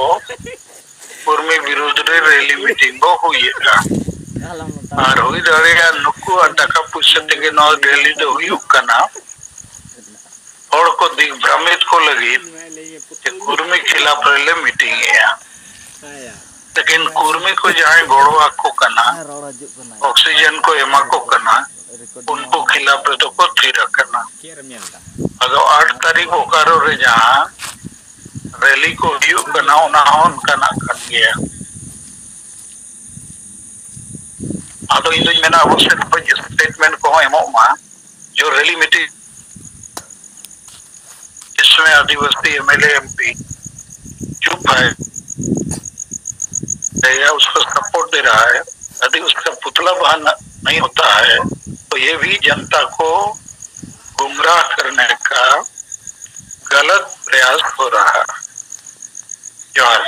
ᱠᱩᱨᱢᱤ ᱵᱤᱨᱩᱫᱽ ᱨᱮ ᱨᱮᱞᱤ ᱢᱤᱴᱤᱝ ᱵᱚ ᱦᱩᱭᱮᱫᱼᱟ᱾ ᱟᱨ ᱦᱩᱭ ᱫᱟᱲᱮᱭᱟᱜᱼᱟ ᱱᱩᱠᱩᱣᱟᱜ ᱴᱟᱠᱟ ᱯᱩᱭᱥᱟᱹ ᱛᱮᱜᱮ ᱱᱚᱣᱟ ᱨᱮᱞᱤ ᱫᱚ ᱦᱩᱭᱩᱜ ᱠᱟᱱᱟ᱾ ᱦᱚᱲ ᱠᱚ ᱫᱤᱜᱽᱵᱷᱨᱟᱢᱤᱛ ᱠᱚ ᱞᱟᱹᱜᱤᱫ ᱡᱮ ᱠᱩᱨᱢᱤ ᱠᱷᱤᱞᱟᱯ ᱨᱮᱞᱮ ᱢᱤᱴᱤᱝ ᱮᱜᱼᱟ᱾ ᱞᱮᱠᱤᱱ ᱠᱩᱨᱢᱤ ᱠᱚ ᱡᱟᱦᱟᱸᱭ ᱜᱚᱲᱚ ᱟᱠᱚ ᱠᱟᱱᱟ, ᱚᱠᱥᱤᱡᱮᱱ ᱠᱚ ᱮᱢᱟ ᱠᱚ ᱠᱟᱱᱟ, ᱩᱱᱠᱩ ᱠᱷᱤᱞᱟᱯ ᱨᱮᱫᱚ ᱠᱚ ᱛᱷᱤᱨ ᱟᱠᱟᱱᱟ᱾ ᱟᱫᱚ ᱟᱴ ᱛᱟᱹᱨᱤᱠᱷ ᱵᱳᱠᱟᱨᱳ ᱨᱮ ᱡᱟᱦᱟᱸ ᱨᱮᱞᱤ ᱠᱚ ᱦᱩᱭᱩᱜ ᱠᱟᱱᱟ, ᱚᱱᱟ ᱦᱚᱸ ᱚᱱᱠᱟᱱᱟᱜ ᱠᱟᱱ ᱜᱮᱭᱟ᱾ ᱟᱫᱚ ᱤᱧ ᱫᱩᱧ ᱢᱮᱱᱟ, ᱟᱵᱚ ᱥᱮᱫ ᱠᱷᱚᱱ ᱥᱴᱮᱴᱢᱮᱱᱴ ᱠᱚᱦᱚᱸ ᱮᱢᱚᱜ ᱢᱟ, ᱡᱮ ᱨᱮᱞᱤ ᱢᱤᱴᱤᱝ, ᱡᱤᱥᱢᱮ ᱟᱹᱫᱤᱵᱟᱹᱥᱤ M L A M P ᱪᱩᱯ ᱦᱟᱭ, ᱨᱮᱭᱟ ᱩᱥᱠᱚ ᱥᱟᱯᱳᱨᱴ ᱫᱮ ᱨᱟᱦᱟ ᱦᱟᱭ, ᱟᱹᱫᱤᱵᱟᱹᱥᱤ ᱠᱟ ᱯᱩᱛᱞᱟ ᱵᱟᱦᱟᱱᱟ ᱱᱟᱦᱤ ᱦᱚᱛᱟ ᱦᱟᱭ, ᱛᱚ ᱭᱮ ᱵᱷᱤ ᱡᱟᱱᱛᱟ ᱠᱚ ᱜᱩᱢᱨᱟᱦ ᱠᱟᱨᱱᱮ ᱠᱟ ᱜᱟᱞᱟᱛ ᱯᱨᱟᱭᱟᱥ ᱦᱳ ᱨᱟᱦᱟ ᱦᱟᱭ᱾ ᱡᱚᱦᱟᱨ᱾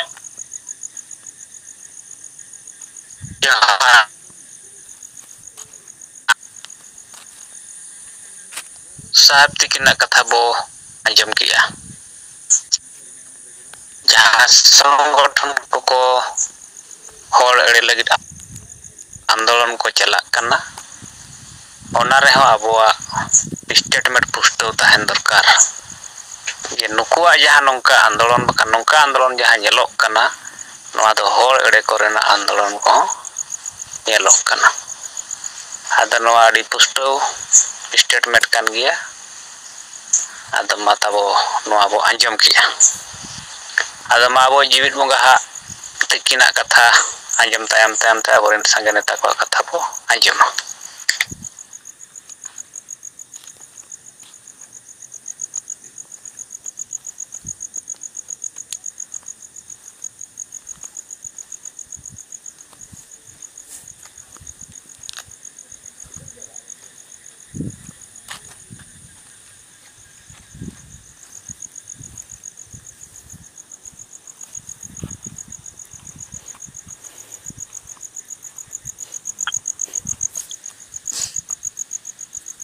ᱡᱚᱦᱟᱨ᱾ ᱥᱟᱦᱮᱵᱽ ᱛᱤᱠᱤᱱᱟᱜ ᱠᱟᱛᱷᱟ ᱵᱚ ᱟᱸᱡᱚᱢ ᱠᱮᱜᱼᱟ᱾ ᱡᱟᱦᱟᱸ ᱥᱚᱝᱜᱚᱴᱷᱚᱱ ᱠᱚᱠᱚ ᱦᱚᱲ ᱮᱲᱮ ᱞᱟᱹᱜᱤᱫ ᱟᱱᱫᱳᱞᱚᱱ ᱠᱚ ᱪᱟᱞᱟᱜ ᱠᱟᱱᱟ, ᱚᱱᱟ ᱨᱮᱦᱚᱸ ᱟᱵᱚᱣᱟᱜ ᱥᱴᱮᱴᱢᱮᱱᱴ ᱯᱩᱥᱴᱟᱹᱣ ᱛᱟᱦᱮᱱ ᱫᱚᱨᱠᱟᱨ᱾ ᱡᱮ ᱱᱩᱠᱩᱣᱟᱜ ᱡᱟᱦᱟᱸ ᱱᱚᱝᱠᱟ ᱟᱱᱫᱳᱞᱚᱱ ᱵᱟᱠᱷᱟᱱ ᱱᱚᱝᱠᱟ ᱟᱱᱫᱳᱞᱚᱱ ᱡᱟᱦᱟᱸ ᱧᱮᱞᱚᱜ ᱠᱟᱱᱟ, ᱱᱚᱣᱟ ᱫᱚ ᱦᱚᱲ ᱮᱲᱮ ᱠᱚᱨᱮᱱᱟᱜ ᱟᱱᱫᱳᱞᱚᱱ ᱠᱚᱦᱚᱸ ᱧᱮᱞᱚᱜ ᱠᱟᱱᱟ᱾ ᱟᱫᱚ ᱱᱚᱣᱟ ᱟᱹᱰᱤ ᱯᱩᱥᱴᱟᱹᱣ ᱥᱴᱮᱴᱢᱮᱱᱴ ᱠᱟᱱ ᱜᱮᱭᱟ᱾ ᱟᱫᱚ ᱢᱟ ᱛᱟᱵᱚ ᱱᱚᱣᱟ ᱵᱚ ᱟᱸᱡᱚᱢ ᱠᱮᱜᱼᱟ᱾ ᱟᱫᱚ ᱢᱟ ᱟᱵᱚ ᱡᱤᱣᱤᱫ ᱵᱚᱸᱜᱟ ᱦᱟᱸᱜ ᱛᱤᱠᱤᱱᱟᱜ ᱠᱟᱛᱷᱟ ᱟᱸᱡᱚᱢ ᱛᱟᱭᱚᱢ ᱛᱟᱭᱚᱢ ᱛᱮ ᱟᱵᱚᱨᱮᱱ ᱥᱟᱸᱜᱮ ᱱᱮᱛᱟ ᱠᱚᱣᱟᱜ ᱠᱟᱛᱷᱟ ᱵᱚ ᱟᱸᱡᱚᱢᱟ᱾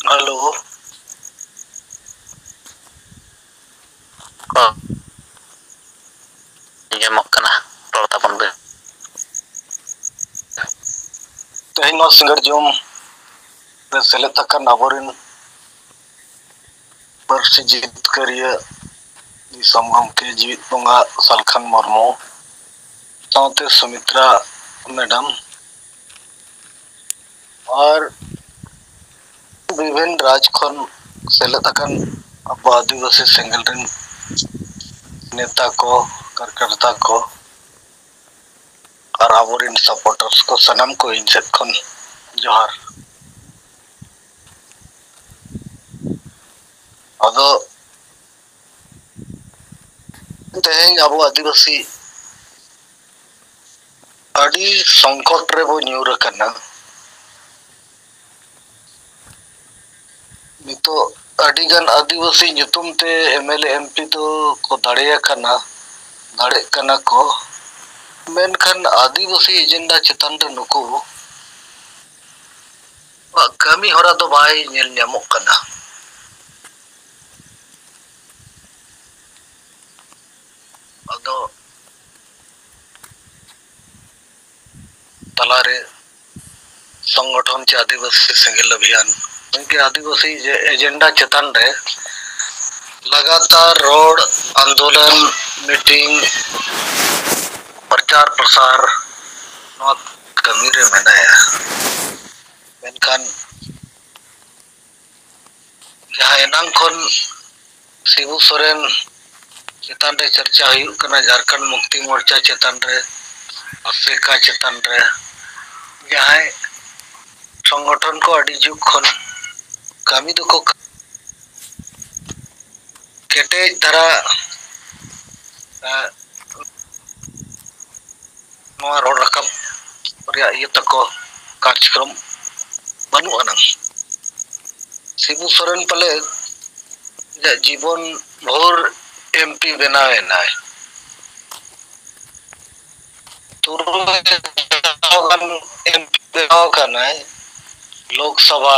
ᱦᱮᱞᱳ᱾ ᱠᱚ ᱟᱸᱡᱚᱢᱚᱜ ᱠᱟᱱᱟ, ᱨᱚᱲ ᱛᱟᱵᱚᱱ ᱵᱮᱱ᱾ ᱛᱮᱦᱮᱧ ᱱᱚᱣᱟ ᱥᱤᱸᱜᱟᱲ ᱡᱚᱢ ᱨᱮ ᱥᱮᱞᱮᱫ ᱟᱠᱟᱱ ᱟᱵᱚᱨᱮᱱ ᱯᱟᱹᱨᱥᱤ ᱡᱤᱛᱠᱟᱹᱨᱤᱭᱟᱹ ᱫᱤᱥᱚᱢ ᱜᱚᱢᱠᱮ ᱡᱤᱣᱤᱫ ᱵᱚᱸᱜᱟ ᱥᱟᱞᱠᱷᱟᱱ ᱢᱩᱨᱢᱩ, ᱥᱟᱶᱛᱮ ᱥᱩᱢᱤᱛᱨᱟ ᱢᱮᱰᱟᱢ, ᱟᱨ ᱵᱤᱵᱷᱤᱱ ᱨᱟᱡᱽ ᱠᱷᱚᱱ ᱥᱮᱞᱮᱫ ᱟᱠᱟᱱ ᱟᱵᱚ ᱟᱹᱫᱤᱵᱟᱹᱥᱤ ᱥᱮᱸᱜᱮᱞ ᱨᱮᱱ ᱱᱮᱛᱟ ᱠᱚ, ᱠᱟᱨᱭᱚᱠᱚᱨᱛᱟ ᱠᱚ ᱟᱨ ᱟᱵᱚᱨᱮᱱ supporters ᱠᱚ, ᱥᱟᱱᱟᱢ ᱠᱚ ᱤᱧ ᱥᱮᱫ ᱠᱷᱚᱱ ᱡᱚᱦᱟᱨ᱾ ᱟᱫᱚ ᱛᱮᱦᱮᱧ ᱟᱵᱚ ᱟᱹᱫᱤᱵᱟᱹᱥᱤ ᱟᱹᱰᱤ ᱥᱚᱝᱠᱚᱴ ᱨᱮᱵᱚ ᱧᱩᱨ ᱟᱠᱟᱱᱟ᱾ ᱱᱤᱛᱚᱜ ᱟᱹᱰᱤᱜᱟᱱ ᱟᱹᱫᱤᱵᱟᱹᱥᱤ ᱧᱩᱛᱩᱢ ᱛᱮ MLA, MP ᱫᱚ ᱠᱚ ᱫᱟᱲᱮᱭᱟᱠᱟᱱᱟ, ᱫᱟᱲᱮᱜ ᱠᱟᱱᱟ ᱠᱚ, ᱢᱮᱱᱠᱷᱟᱱ ᱟᱹᱫᱤᱵᱟᱹᱥᱤ agenda ᱪᱮᱛᱟᱱ ᱨᱮ ᱱᱩᱠᱩ ᱠᱟᱹᱢᱤ ᱦᱚᱨᱟ ᱫᱚ ᱵᱟᱭ ᱧᱮᱞ ᱧᱟᱢᱚᱜ ᱠᱟᱱᱟ᱾ ᱟᱫᱚ ᱛᱟᱞᱟᱨᱮ ᱥᱚᱝᱜᱚᱴᱷᱚᱱ ᱪᱮ ᱟᱹᱫᱤᱵᱟᱹᱥᱤ ᱥᱮᱸᱜᱮᱞ ᱚᱵᱷᱤᱭᱟᱱ, ᱜᱚᱢᱠᱮ, ᱟᱹᱫᱤᱵᱟᱹᱥᱤ ᱡᱮ agenda ᱪᱮᱛᱟᱱ ᱨᱮ ᱞᱟᱜᱟᱛᱟᱨ ᱨᱚᱲ, ᱟᱱᱫᱳᱞᱚᱱ, meeting, ᱯᱨᱚᱪᱟᱨ ᱯᱨᱚᱥᱟᱨ, ᱱᱚᱣᱟ ᱠᱟᱹᱢᱤ ᱨᱮ ᱢᱮᱱᱟᱭᱟ᱾ ᱢᱮᱱᱠᱷᱟᱱ ᱡᱟᱦᱟᱸ ᱮᱱᱟᱝ ᱠᱷᱚᱱ ᱥᱤᱵᱩ ᱥᱚᱨᱮᱱ ᱪᱮᱛᱟᱱ ᱨᱮ ᱪᱟᱨᱪᱟ ᱦᱩᱭᱩᱜ ᱠᱟᱱᱟ, ᱡᱷᱟᱨᱠᱷᱚᱸᱰ ᱢᱩᱠᱛᱤ ᱢᱳᱨᱪᱟ ᱪᱮᱛᱟᱱ ᱨᱮ, ᱟᱥᱮᱠᱟ ᱪᱮᱛᱟᱱ ᱨᱮ, ᱡᱟᱦᱟᱸᱭ ᱥᱚᱝᱜᱚᱴᱷᱚᱱ ᱠᱚ ᱟᱹᱰᱤ ᱡᱩᱜᱽ ᱠᱷᱚᱱ ᱠᱟᱹᱢᱤ ᱫᱚᱠᱚ ᱠᱮᱴᱮᱡ ᱫᱷᱟᱨᱟ, ᱮ, ᱱᱚᱣᱟ ᱨᱚᱲ ᱨᱟᱠᱟᱵ ᱨᱮᱭᱟᱜ ᱤᱭᱟᱹ ᱛᱟᱠᱚ ᱠᱟᱨᱡᱚᱠᱨᱚᱢ ᱵᱟᱹᱱᱩᱜ ᱟᱱᱟᱝ᱾ ᱥᱤᱵᱩ ᱥᱚᱨᱮᱱ ᱯᱟᱞᱮ ᱟᱡᱟᱜ ᱡᱤᱵᱚᱱ ᱵᱷᱳᱨ MP ᱵᱮᱱᱟᱣ ᱮᱱᱟᱭ᱾ ᱛᱩᱨᱩᱭ ᱫᱷᱟᱣ ᱜᱟᱱ MP ᱵᱮᱱᱟᱣ ᱟᱠᱟᱱᱟᱭ ᱞᱳᱠᱥᱚᱵᱷᱟ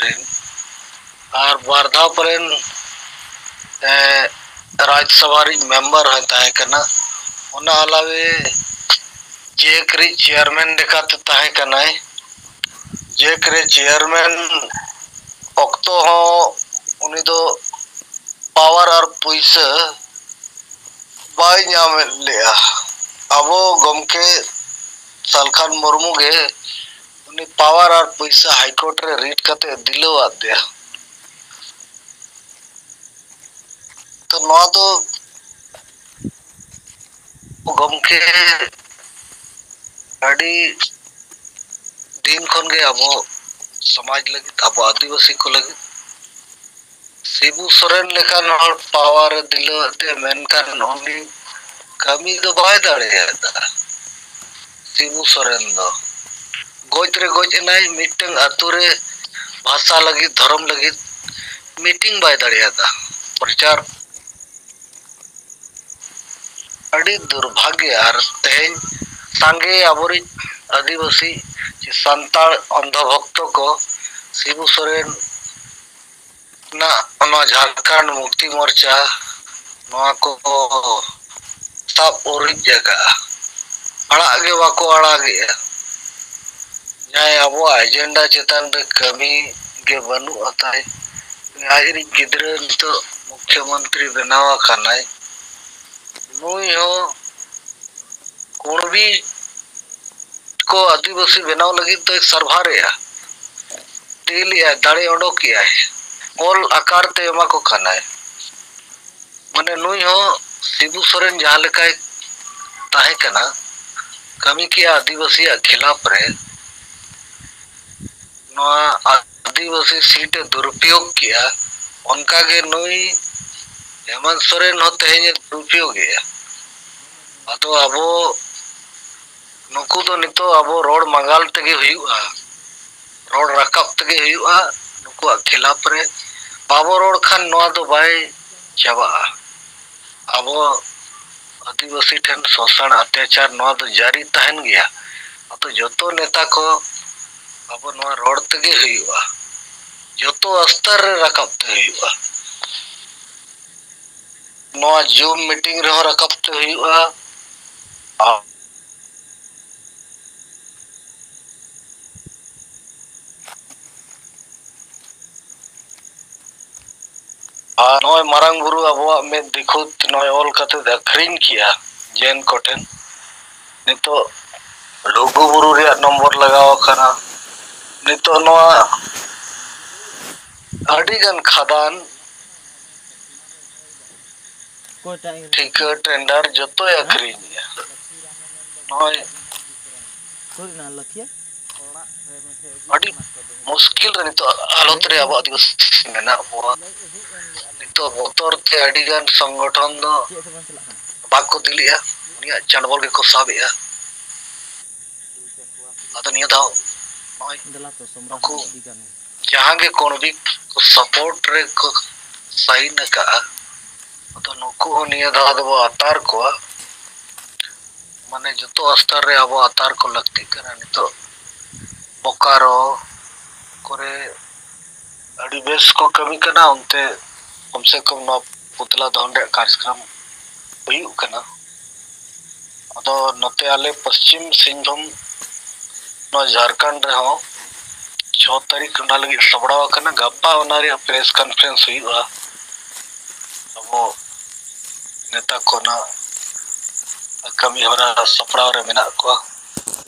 ᱨᱮᱱ, ᱟᱨ ᱵᱟᱨ ᱫᱷᱟᱣ ᱯᱟᱞᱮᱱ, ᱮ, ᱨᱟᱡᱽᱥᱚᱵᱷᱟ ᱨᱤᱡ member ᱦᱚᱸᱭ ᱛᱟᱦᱮᱸ ᱠᱟᱱᱟ᱾ ᱚᱱᱟ ᱟᱞᱟᱣᱮ JAC ᱨᱤᱡ chairman ᱞᱮᱠᱟᱛᱮ ᱛᱟᱦᱮᱸ ᱠᱟᱱᱟᱭ᱾ JAC ᱨᱮ chairman ᱚᱠᱛᱚ ᱦᱚᱸ ᱩᱱᱤ ᱫᱚ power ᱟᱨ ᱯᱩᱭᱥᱟᱹ ᱵᱟᱭ ᱧᱟᱢ ᱞᱮᱜᱼᱟ᱾ ᱟᱵᱚ ᱜᱚᱢᱠᱮ ᱥᱟᱞᱠᱷᱟᱱ ᱢᱩᱨᱢᱩ ᱜᱮ ᱩᱱᱤ power ᱟᱨ ᱯᱩᱭᱥᱟᱹ High Court ᱨᱮ writ ᱠᱟᱛᱮ ᱫᱤᱞᱟᱹᱣᱟᱫ ᱫᱮᱭᱟ᱾ ᱛᱚ ᱱᱚᱣᱟ ᱫᱚ ᱜᱚᱢᱠᱮ ᱟᱹᱰᱤ ᱫᱤᱱ ᱠᱷᱚᱱ ᱜᱮ ᱟᱵᱚ ᱥᱚᱢᱟᱡᱽ ᱞᱟᱹᱜᱤᱫ, ᱟᱵᱚ ᱟᱹᱫᱤᱵᱟᱹᱥᱤ ᱠᱚ ᱞᱟᱹᱜᱤᱫ ᱥᱤᱵᱩ ᱥᱚᱨᱮᱱ ᱞᱮᱠᱟᱱ ᱦᱚᱲ ᱯᱟᱣᱟᱨ ᱮ ᱫᱤᱞᱟᱹᱣᱟᱫ ᱛᱮ, ᱢᱮᱱᱠᱷᱟᱱ ᱩᱱᱤ ᱠᱟᱹᱢᱤ ᱫᱚ ᱵᱟᱭ ᱫᱟᱲᱮᱭᱟᱫᱟ᱾ ᱥᱤᱵᱩ ᱥᱚᱨᱮᱱ ᱫᱚ ᱜᱚᱡ ᱨᱮ ᱜᱚᱡ ᱮᱱᱟᱭ, ᱢᱤᱫᱴᱟᱝ ᱟᱛᱳ ᱨᱮ ᱵᱷᱟᱥᱟ ᱞᱟᱹᱜᱤᱫ, ᱫᱷᱚᱨᱚᱢ ᱞᱟᱹᱜᱤᱫ ᱢᱤᱴᱤᱝ ᱵᱟᱭ ᱫᱟᱲᱮᱭᱟᱫᱟ, ᱯᱨᱚᱪᱟᱨ᱾ ᱟᱹᱰᱤ ᱫᱩᱨᱵᱷᱟᱜᱽᱭᱚ᱾ ᱟᱨ ᱛᱮᱦᱮᱧ ᱥᱟᱸᱜᱮ ᱟᱵᱚᱨᱤᱡ ᱟᱹᱫᱤᱵᱟᱹᱥᱤ ᱥᱟᱱᱛᱟᱲ ᱚᱱᱫᱷᱚ ᱵᱷᱚᱠᱛᱚ ᱠᱚ ᱥᱤᱵᱩ ᱥᱚᱨᱮᱱ ᱨᱮᱱᱟᱜ ᱚᱱᱟ ᱡᱷᱟᱲᱠᱷᱚᱸᱰ ᱢᱩᱠᱛᱤ ᱢᱳᱨᱪᱟ, ᱱᱚᱣᱟ ᱠᱚ ᱥᱟᱵ ᱩᱨᱤᱡ ᱟᱠᱟᱜᱼᱟ, ᱟᱲᱟᱜ ᱜᱮ ᱵᱟᱠᱚ ᱟᱲᱟᱜᱮᱜᱼᱟ᱾ ᱡᱟᱦᱟᱸᱭ ᱟᱵᱚᱣᱟᱜ ᱮᱡᱮᱱᱰᱟ ᱪᱮᱛᱟᱱ ᱨᱮ ᱠᱟᱹᱢᱤ ᱜᱮ ᱵᱟᱹᱱᱩᱜ ᱟᱛᱟᱭ, ᱟᱡᱨᱤᱡ ᱜᱤᱫᱽᱨᱟᱹ ᱱᱤᱛᱚᱜ ᱢᱩᱠᱷᱭᱚᱢᱚᱱᱛᱨᱤ ᱵᱮᱱᱟᱣ ᱟᱠᱟᱱᱟᱭ, ᱱᱩᱭ ᱦᱚᱸ ᱠᱩᱬᱵᱤ ᱠᱚ ᱟᱹᱫᱤᱵᱟᱹᱥᱤ ᱵᱮᱱᱟᱣ ᱞᱟᱹᱜᱤᱫ ᱫᱚᱭ ᱥᱟᱨᱵᱷᱟᱨᱮᱜᱼᱟ, ᱴᱤᱞᱮᱜᱼᱟᱭ, ᱫᱟᱲᱮ ᱚᱰᱚᱠᱮᱜᱼᱟᱭ, ᱚᱞ ᱟᱠᱟᱨ ᱛᱮ ᱮᱢᱟ ᱠᱚ ᱠᱟᱱᱟᱭ᱾ ᱢᱟᱱᱮ ᱱᱩᱭ ᱦᱚᱸ ᱥᱤᱵᱩ ᱥᱚᱨᱮᱱ ᱡᱟᱦᱟᱸ ᱞᱮᱠᱟᱭ ᱛᱟᱦᱮᱸ ᱠᱟᱱᱟ, ᱠᱟᱹᱢᱤ ᱠᱮᱜᱼᱟ ᱟᱹᱫᱤᱵᱟᱹᱥᱤᱭᱟᱜ ᱠᱷᱤᱞᱟᱯ ᱨᱮ, ᱱᱚᱣᱟ ᱟᱹᱫᱤᱵᱟᱹᱥᱤ ᱥᱤᱴ ᱮ ᱫᱩᱨᱩᱯᱭᱳᱜᱽ ᱠᱮᱜᱼᱟ, ᱚᱱᱠᱟᱜᱮ ᱱᱩᱭ ᱦᱮᱢᱚᱱᱛ ᱥᱚᱨᱮᱱ ᱦᱚᱸ ᱛᱮᱦᱮᱧ ᱮ ᱫᱩᱨᱩᱯᱭᱳᱜᱽ ᱮᱜᱼᱟ᱾ ᱟᱫᱚ ᱟᱵᱚ ᱱᱩᱠᱩ ᱫᱚ ᱱᱤᱛᱚᱜ ᱟᱵᱚ ᱨᱚᱲ ᱢᱟᱸᱜᱟᱞ ᱛᱮᱜᱮ ᱦᱩᱭᱩᱜᱼᱟ, ᱨᱚᱲ ᱨᱟᱠᱟᱵ ᱛᱮᱜᱮ ᱦᱩᱭᱩᱜᱼᱟ᱾ ᱱᱩᱠᱩᱣᱟᱜ ᱠᱷᱤᱞᱟᱯ ᱨᱮ ᱵᱟᱵᱚ ᱨᱚᱲ ᱠᱷᱟᱱ ᱱᱚᱣᱟ ᱫᱚ ᱵᱟᱭ ᱪᱟᱵᱟᱜᱼᱟ᱾ ᱟᱵᱚ ᱟᱹᱫᱤᱵᱟᱹᱥᱤ ᱴᱷᱮᱱ ᱥᱳᱥᱟᱱ ᱚᱛᱛᱟᱪᱟᱨ ᱱᱚᱣᱟ ᱫᱚ ᱡᱟᱹᱨᱤ ᱛᱟᱦᱮᱱ ᱜᱮᱭᱟ᱾ ᱟᱫᱚ ᱡᱚᱛᱚ ᱱᱮᱛᱟ ᱠᱚ ᱟᱵᱚ ᱱᱚᱣᱟ ᱨᱚᱲ ᱛᱮᱜᱮ ᱦᱩᱭᱩᱜᱼᱟ, ᱡᱚᱛᱚ ᱥᱛᱚᱨ ᱨᱮ ᱨᱟᱠᱟᱵ ᱛᱮ ᱦᱩᱭᱩᱜᱼᱟ᱾ ᱱᱚᱣᱟ ᱡᱩᱢ ᱢᱤᱴᱤᱝ ᱨᱮᱦᱚᱸ ᱨᱟᱠᱟᱵ ᱛᱮ ᱦᱩᱭᱩᱜᱼᱟ᱾ ᱟᱨ ᱟᱨ ᱱᱚᱜᱼᱚᱭ ᱢᱟᱨᱟᱝ ᱵᱩᱨᱩ ᱟᱵᱚᱣᱟᱜ ᱢᱮᱫ ᱫᱤᱠᱷᱩᱛ ᱱᱚᱜᱼᱚᱭ ᱚᱞ ᱠᱟᱛᱮ ᱟᱹᱠᱷᱨᱤᱧ ᱠᱮᱜᱼᱟ ᱡᱮᱱ ᱠᱚᱴᱷᱮᱱ᱾ ᱱᱤᱛᱚᱜ ᱞᱩᱜᱩ ᱵᱩᱨᱩ ᱨᱮᱭᱟᱜ ᱱᱚᱢᱵᱚᱨ ᱞᱟᱜᱟᱣ ᱟᱠᱟᱱᱟ᱾ ᱱᱤᱛᱚᱜ ᱱᱚᱣᱟ ᱟᱹᱰᱤᱜᱟᱱ ᱠᱷᱟᱫᱟᱱ ᱴᱷᱤᱠᱟᱹ ᱴᱮᱱᱰᱟᱨ ᱡᱚᱛᱚᱭ ᱟᱹᱠᱷᱨᱤᱧᱮᱜᱼᱟ᱾ ᱱᱚᱜᱼᱚᱭ ᱟᱹᱰᱤ ᱢᱩᱥᱠᱤᱞ ᱨᱮ ᱱᱤᱛᱚᱜ ᱦᱟᱞᱚᱛ ᱨᱮ ᱟᱵᱚ ᱟᱹᱫᱤᱵᱟᱹᱥᱤ ᱢᱮᱱᱟᱜ ᱵᱚᱱᱟ᱾ ᱱᱤᱛᱚᱜ ᱵᱚᱛᱚᱨ ᱛᱮ ᱟᱹᱰᱤ ᱜᱟᱱ ᱥᱚᱝᱜᱚᱴᱷᱚᱱ ᱫᱚ ᱵᱟᱠᱚ ᱫᱤᱞᱮᱜᱼᱟ, ᱩᱱᱤᱭᱟᱜ ᱪᱟᱸᱰᱵᱚᱞ ᱜᱮᱠᱚ ᱥᱟᱵᱮᱜᱼᱟ᱾ ᱟᱫᱚ ᱱᱤᱭᱟᱹ ᱫᱷᱟᱣ ᱱᱚᱜᱼᱚᱭ ᱱᱩᱠᱩ ᱡᱟᱦᱟᱸ ᱜᱮ ᱠᱚᱱᱵᱷᱤᱠᱴ ᱠᱚ ᱥᱟᱯᱳᱨᱴ ᱨᱮᱠᱚ ᱥᱟᱭᱤᱱ ᱟᱠᱟᱜᱼᱟ, ᱟᱫᱚ ᱱᱩᱠᱩ ᱦᱚᱸ ᱱᱤᱭᱟᱹ ᱫᱷᱟᱣ ᱫᱚᱵᱚ ᱟᱛᱟᱨ ᱠᱚᱣᱟ᱾ ᱢᱟᱱᱮ ᱡᱚᱛᱚ ᱟᱥᱛᱟᱨ ᱨᱮ ᱟᱵᱚ ᱟᱛᱟᱨ ᱠᱚ ᱞᱟᱹᱠᱛᱤᱜ ᱠᱟᱱᱟ᱾ ᱱᱤᱛᱚᱜ ᱵᱳᱠᱟᱨᱳ ᱠᱚᱨᱮ ᱟᱹᱰᱤ ᱵᱮᱥ ᱠᱚ ᱠᱟᱹᱢᱤ ᱠᱟᱱᱟ᱾ ᱚᱱᱛᱮ ᱠᱚᱢ ᱥᱮ ᱠᱚᱢ ᱱᱚᱣᱟ ᱯᱩᱛᱞᱟ ᱫᱚᱦᱚᱱ ᱨᱮᱭᱟᱜ ᱠᱟᱨᱡᱚᱠᱨᱚᱢ ᱦᱩᱭᱩᱜ ᱠᱟᱱᱟ᱾ ᱟᱫᱚ ᱱᱚᱛᱮ ᱟᱞᱮ ᱯᱚᱥᱪᱤᱢ ᱥᱤᱝᱵᱷᱩᱢ, ᱱᱚᱣᱟ ᱡᱷᱟᱲᱠᱷᱚᱸᱰ ᱨᱮᱦᱚᱸ ᱪᱷᱚ ᱛᱟᱹᱨᱤᱠᱷ ᱚᱱᱟ ᱞᱟᱹᱜᱤᱫ ᱥᱟᱯᱲᱟᱣ ᱟᱠᱟᱱᱟ᱾ ᱜᱟᱯᱟ ᱚᱱᱟ ᱨᱮᱭᱟᱜ ᱯᱨᱮᱥ ᱠᱚᱱᱯᱷᱟᱨᱮᱱᱥ ᱦᱩᱭᱩᱜᱼᱟ᱾ ᱟᱵᱚ ᱱᱮᱛᱟ ᱠᱚ ᱚᱱᱟ ᱠᱟᱹᱢᱤ ᱦᱚᱨᱟ ᱥᱟᱯᱲᱟᱣ ᱨᱮ ᱢᱮᱱᱟᱜ ᱠᱚᱣᱟ᱾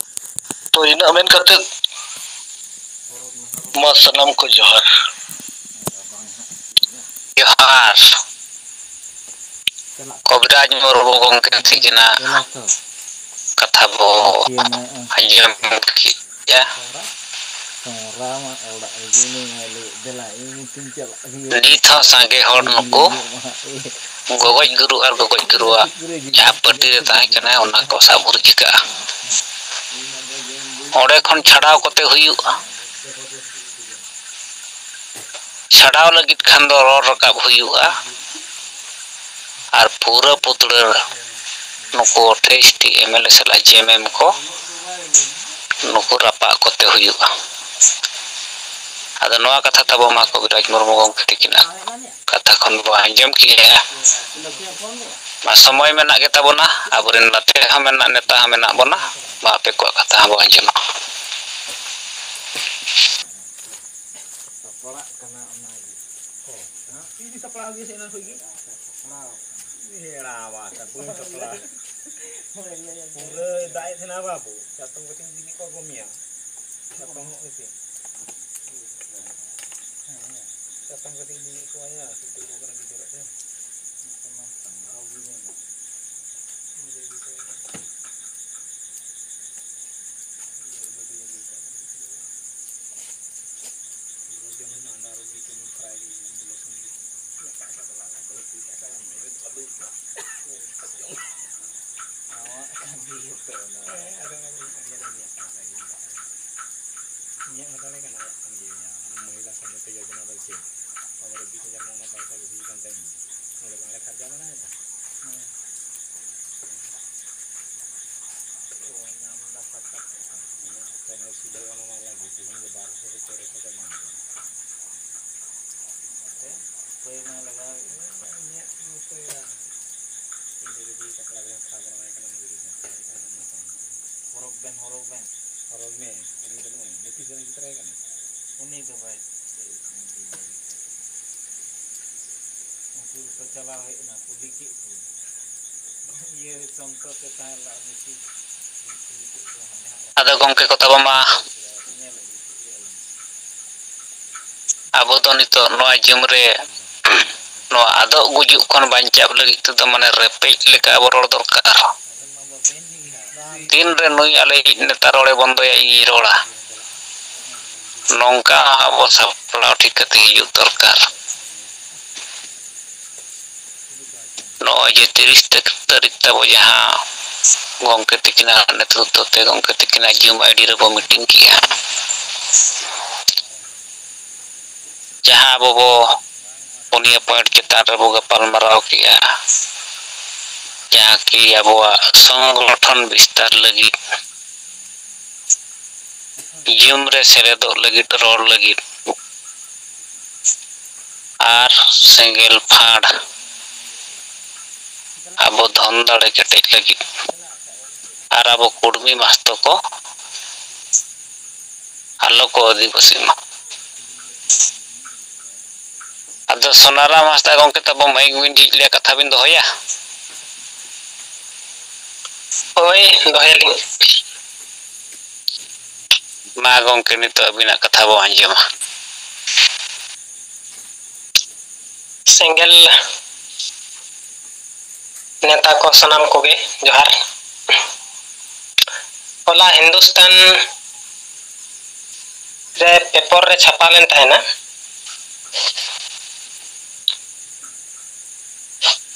ᱛᱚ, ᱤᱱᱟᱹᱜ ᱢᱮᱱ ᱠᱟᱛᱮ ᱢᱟ ᱥᱟᱱᱟᱢ ᱠᱚ ᱡᱚᱦᱟᱨ᱾ ᱡᱚᱦᱟᱨ᱾ ᱠᱚᱵᱤᱨᱟᱡᱽ ᱢᱩᱨᱢᱩ ᱜᱚᱢᱠᱮ ᱛᱤᱠᱤᱱᱟᱜ ᱠᱟᱛᱷᱟ ᱵᱚ ᱟᱸᱡᱚᱢ ᱠᱮᱫᱼᱟ᱾ ᱱᱤᱛ ᱦᱚᱸ ᱥᱟᱸᱜᱮ ᱦᱚᱲ ᱱᱩᱠᱩ ᱜᱚᱜᱚᱡ ᱜᱩᱨᱩ ᱟᱨ ᱜᱚᱜᱚᱡ ᱜᱩᱨᱩᱣᱟᱜ ᱡᱟᱦᱟᱸ ᱯᱟᱹᱴᱤ ᱨᱮ ᱛᱟᱦᱮᱸ ᱠᱟᱱᱟ, ᱚᱱᱟ ᱠᱚ ᱥᱟᱵ ᱨᱩᱡ ᱠᱟᱜᱼᱟ᱾ ᱚᱸᱰᱮ ᱠᱷᱚᱱ ᱪᱷᱟᱰᱟᱣ ᱠᱟᱛᱮ ᱦᱩᱭᱩᱜᱼᱟ᱾ ᱪᱷᱟᱰᱟᱣ ᱞᱟᱹᱜᱤᱫ ᱠᱷᱟᱱ ᱫᱚ ᱨᱚᱲ ᱨᱟᱠᱟᱵ ᱦᱩᱭᱩᱜᱼᱟ᱾ ᱟᱨ ᱯᱩᱨᱟᱹ ᱯᱩᱛᱲᱟᱹ ᱱᱩᱠᱩ ᱟᱴᱷᱟᱭᱤᱥ ᱴᱤ ᱮᱢ ᱮᱞ ᱮ ᱥᱟᱞᱟᱜ ᱡᱮ ᱮᱢ ᱮᱢ ᱠᱚ ᱱᱩᱠᱩ ᱨᱟᱯᱟᱜ ᱠᱚᱛᱮ ᱦᱩᱭᱩᱜᱼᱟ᱾ ᱟᱫᱚ ᱱᱚᱣᱟ ᱠᱟᱛᱷᱟ ᱛᱟᱵᱚ ᱢᱟ ᱠᱚᱵᱤᱨᱟᱡᱽ ᱢᱩᱨᱢᱩ ᱜᱚᱢᱠᱮ ᱛᱤᱠᱤᱱᱟᱜ ᱠᱟᱛᱷᱟ ᱠᱷᱚᱱ ᱵᱚ ᱟᱸᱡᱚᱢ ᱠᱮᱜᱼᱟ᱾ ᱢᱟ ᱥᱚᱢᱚᱭ ᱢᱮᱱᱟᱜ ᱜᱮ ᱛᱟᱵᱚᱱᱟ, ᱟᱵᱚᱨᱮᱱ ᱱᱟᱛᱮ ᱦᱚᱸ ᱢᱮᱱᱟᱜ, ᱱᱮᱛᱟ ᱦᱚᱸ ᱢᱮᱱᱟᱜ ᱵᱚᱱᱟ᱾ ᱢᱟ ᱟᱯᱮ ᱠᱚᱣᱟᱜ ᱠᱟᱛᱷᱟ ᱦᱚᱸ ᱵᱚ ᱟᱸᱡᱚᱢᱟ᱾ ᱥᱟᱯᱲᱟᱜ ᱠᱟᱱᱟ ᱚᱱᱟᱜᱮ᱾ ᱦᱮᱸ? ᱤᱧ ᱥᱟᱯᱲᱟᱣ ᱜᱮ ᱥᱮ ᱮᱱᱟᱝ ᱠᱷᱚᱡ ᱜᱮ? ᱥᱟᱯᱲᱟᱣ ᱠᱟᱱᱟ᱾ ᱮᱲᱟ ᱵᱟ, ᱥᱟᱯᱲᱟᱣ ᱥᱟᱯᱲᱟᱣ᱾ ᱯᱩᱨᱟᱹ ᱫᱟᱜ ᱮᱫ ᱛᱟᱦᱮᱱᱟ ᱵᱟᱵᱩ, ᱪᱟᱛᱚᱢ ᱠᱟᱛᱮᱧ ᱤᱫᱤ ᱠᱮᱫ ᱠᱚᱣᱟ ᱜᱚᱢᱤᱭᱟ᱾ ᱪᱟᱛᱚᱢ ᱦᱚᱸ ᱤᱫᱤ᱾ ᱪᱟᱛᱚᱢ ᱠᱟᱛᱮᱧ ᱤᱫᱤ ᱠᱮᱫ ᱠᱚᱣᱟ ᱭᱟ, ᱥᱤᱛᱩᱝ ᱠᱚ ᱠᱟᱱᱟ ᱜᱤᱫᱽᱨᱟᱹ ᱛᱮ᱾ ᱟᱵᱟᱨ ᱵᱤᱥ ᱦᱟᱡᱟᱨ ᱢᱟ ᱚᱱᱟ ᱯᱚᱭᱥᱟ ᱜᱮ ᱦᱩᱭ ᱠᱟᱱ ᱛᱟᱭᱟ᱾ ᱚᱸᱰᱮ ᱵᱟᱝᱞᱮ ᱠᱷᱟᱨᱪᱟ ᱵᱟᱲᱟᱭᱮᱫᱟ᱾ ᱦᱮᱸ᱾ ᱚ, ᱧᱟᱢ ᱮᱫᱟ ᱥᱟᱛ ᱟᱴ ᱴᱟᱠᱟ᱾ ᱥᱤᱞᱟᱹᱭ ᱚᱱᱟ ᱢᱟ ᱞᱟᱹᱜᱤᱫ ᱛᱮᱦᱮᱧ ᱫᱚ ᱵᱟᱨᱚᱥᱚ ᱥᱮ ᱛᱮᱨᱚᱥᱚ ᱠᱚ ᱮᱢᱟᱢ ᱠᱟᱱᱟ᱾ ᱚᱱᱟᱛᱮ ᱩᱯᱟᱹᱭ ᱢᱟ ᱞᱟᱜᱟᱣ ᱜᱮ, ᱤᱧᱟᱹᱜ ᱩᱯᱟᱹᱭ ᱵᱟᱝ᱾ ᱤᱧ ᱫᱚ ᱡᱩᱫᱤ ᱯᱟᱛᱲᱟ ᱠᱚᱧ ᱠᱷᱟᱣᱟ ᱵᱟᱲᱟᱭ ᱠᱟᱱᱟ, ᱩᱱᱤ ᱡᱩᱫᱤ ᱦᱚᱨᱚᱜ ᱵᱮᱱ, ᱦᱚᱨᱚᱜ ᱵᱮᱱ᱾ ᱦᱚᱨᱚᱜ ᱢᱮ, ᱩᱱᱤ ᱫᱚ ᱱᱩᱭ ᱱᱤᱛᱤᱥ ᱫᱚ ᱤᱫᱤ ᱛᱚᱨᱟᱭ ᱠᱟᱱᱟ᱾ ᱩᱱᱤ ᱫᱚ ᱵᱟᱭ ᱩᱱᱠᱩ ᱠᱚ ᱪᱟᱞᱟᱣ ᱦᱮᱡ ᱮᱱᱟ, ᱠᱩᱞᱤ ᱠᱮᱫ ᱠᱚ᱾ ᱤᱭᱟᱹ ᱥᱚᱱᱛᱚᱨ ᱛᱮ ᱛᱟᱦᱮᱸ ᱞᱮᱱᱟ, ᱩᱱᱤ ᱪᱮᱫ, ᱪᱮᱫ ᱠᱚ ᱦᱟᱸᱰᱮ ᱦᱟᱸᱰᱮ ᱟᱫᱚ ᱜᱚᱢᱠᱮ ᱠᱚ ᱛᱟᱵᱚ ᱢᱟ, ᱧᱮᱞ ᱟᱹᱜᱩ ᱠᱮᱫ ᱜᱮᱭᱟ ᱞᱤᱧ᱾ ᱟᱵᱚ ᱫᱚ ᱱᱤᱛᱚᱜ ᱱᱚᱣᱟ ᱡᱤᱭᱚᱱ ᱨᱮ ᱱᱚᱣᱟ ᱟᱫᱚᱜ ᱜᱩᱡᱩᱜ ᱠᱷᱚᱱ ᱵᱟᱧᱪᱟᱣ ᱞᱟᱹᱜᱤᱫ ᱛᱮᱫᱚ ᱢᱟᱱᱮ ᱨᱮᱯᱮᱡ ᱞᱮᱠᱟ ᱟᱵᱚ ᱨᱚᱲ ᱫᱚᱨᱠᱟᱨ᱾ ᱛᱤᱱᱨᱮ ᱱᱩᱭ ᱟᱞᱮᱭᱤᱡ ᱱᱮᱛᱟ ᱨᱚᱲᱮ ᱵᱚᱱᱫᱚᱭᱟ, ᱤᱧᱤᱧ ᱨᱚᱲᱟ, ᱱᱚᱝᱠᱟ ᱟᱵᱚ ᱥᱟᱯᱲᱟᱣ ᱴᱷᱤᱠ ᱠᱟᱛᱮ ᱦᱤᱡᱩᱜ ᱫᱚᱨᱠᱟᱨ᱾ ᱱᱚᱜᱼᱚᱭ ᱡᱮ ᱛᱤᱨᱤᱥ ᱛᱟᱹᱨᱤᱠᱷ ᱛᱟᱵᱚ ᱡᱟᱦᱟᱸ ᱜᱚᱢᱠᱮ ᱛᱤᱠᱤᱱᱟᱜ ᱱᱮᱛᱨᱤᱛᱵ ᱛᱮ ᱜᱚᱢᱠᱮ ᱛᱤᱠᱤᱱᱟᱜ ᱡᱩᱢ ᱟᱭᱰᱤ ᱨᱮᱵᱚ ᱢᱤᱴᱤᱝ ᱠᱮᱜᱼᱟ, ᱡᱟᱦᱟᱸ ᱟᱵᱚ ᱵᱚ ᱯᱩᱱᱭᱟᱹ ᱯᱚᱭᱮᱱᱴ ᱪᱮᱛᱟᱱ ᱨᱮᱵᱚ ᱜᱟᱯᱟᱞ ᱢᱟᱨᱟᱣ ᱠᱮᱜᱼᱟ, ᱡᱟᱦᱟᱸ ᱠᱤ ᱟᱵᱚᱣᱟᱜ ᱥᱚᱝᱜᱚᱴᱷᱚᱱ ᱵᱤᱥᱛᱟᱨ ᱞᱟᱹᱜᱤᱫ, ᱡᱩᱢ ᱨᱮ ᱥᱮᱞᱮᱫᱚᱜ ᱞᱟᱹᱜᱤᱫ, ᱨᱚᱲ ᱞᱟᱹᱜᱤᱫ, ᱟᱨ ᱥᱮᱸᱜᱮᱞ ᱯᱷᱟᱲ ᱟᱵᱚ ᱫᱷᱚᱱ ᱫᱟᱲᱮ ᱠᱮᱴᱮᱡ ᱞᱟᱹᱜᱤᱫ, ᱟᱨ ᱟᱵᱚ ᱠᱩᱲᱢᱤ ᱢᱟᱦᱟᱛᱚ ᱠᱚ ᱟᱞᱚ ᱠᱚ ᱟᱹᱫᱤᱵᱟᱹᱥᱤᱜ ᱢᱟ᱾ ᱟᱫᱚ ᱥᱳᱱᱟᱨᱟᱢ ᱦᱟᱸᱥᱫᱟ ᱜᱚᱢᱠᱮ ᱛᱟᱵᱚ ᱢᱟᱭᱤᱠ ᱵᱤᱱ ᱡᱷᱤᱡ ᱞᱮᱭᱟ, ᱠᱟᱛᱷᱟ ᱵᱤᱱ ᱫᱚᱦᱚᱭᱟ? ᱦᱳᱭ, ᱫᱚᱦᱚᱭᱟᱞᱤᱧ᱾ ᱢᱟ ᱜᱚᱢᱠᱮ, ᱱᱤᱛᱚᱜ ᱟᱹᱵᱤᱱᱟᱜ ᱠᱟᱛᱷᱟ ᱵᱚ ᱟᱸᱡᱚᱢᱟ᱾ ᱥᱮᱸᱜᱮᱞ ᱱᱮᱛᱟ ᱠᱚ ᱥᱟᱱᱟᱢ ᱠᱚᱜᱮ ᱡᱚᱦᱟᱨ᱾ ᱦᱚᱞᱟ ᱦᱤᱱᱫᱩᱥᱛᱟᱱ ᱨᱮ ᱯᱮᱯᱚᱨ ᱨᱮ ᱪᱷᱟᱯᱟ ᱞᱮᱱ ᱛᱟᱦᱮᱱᱟ,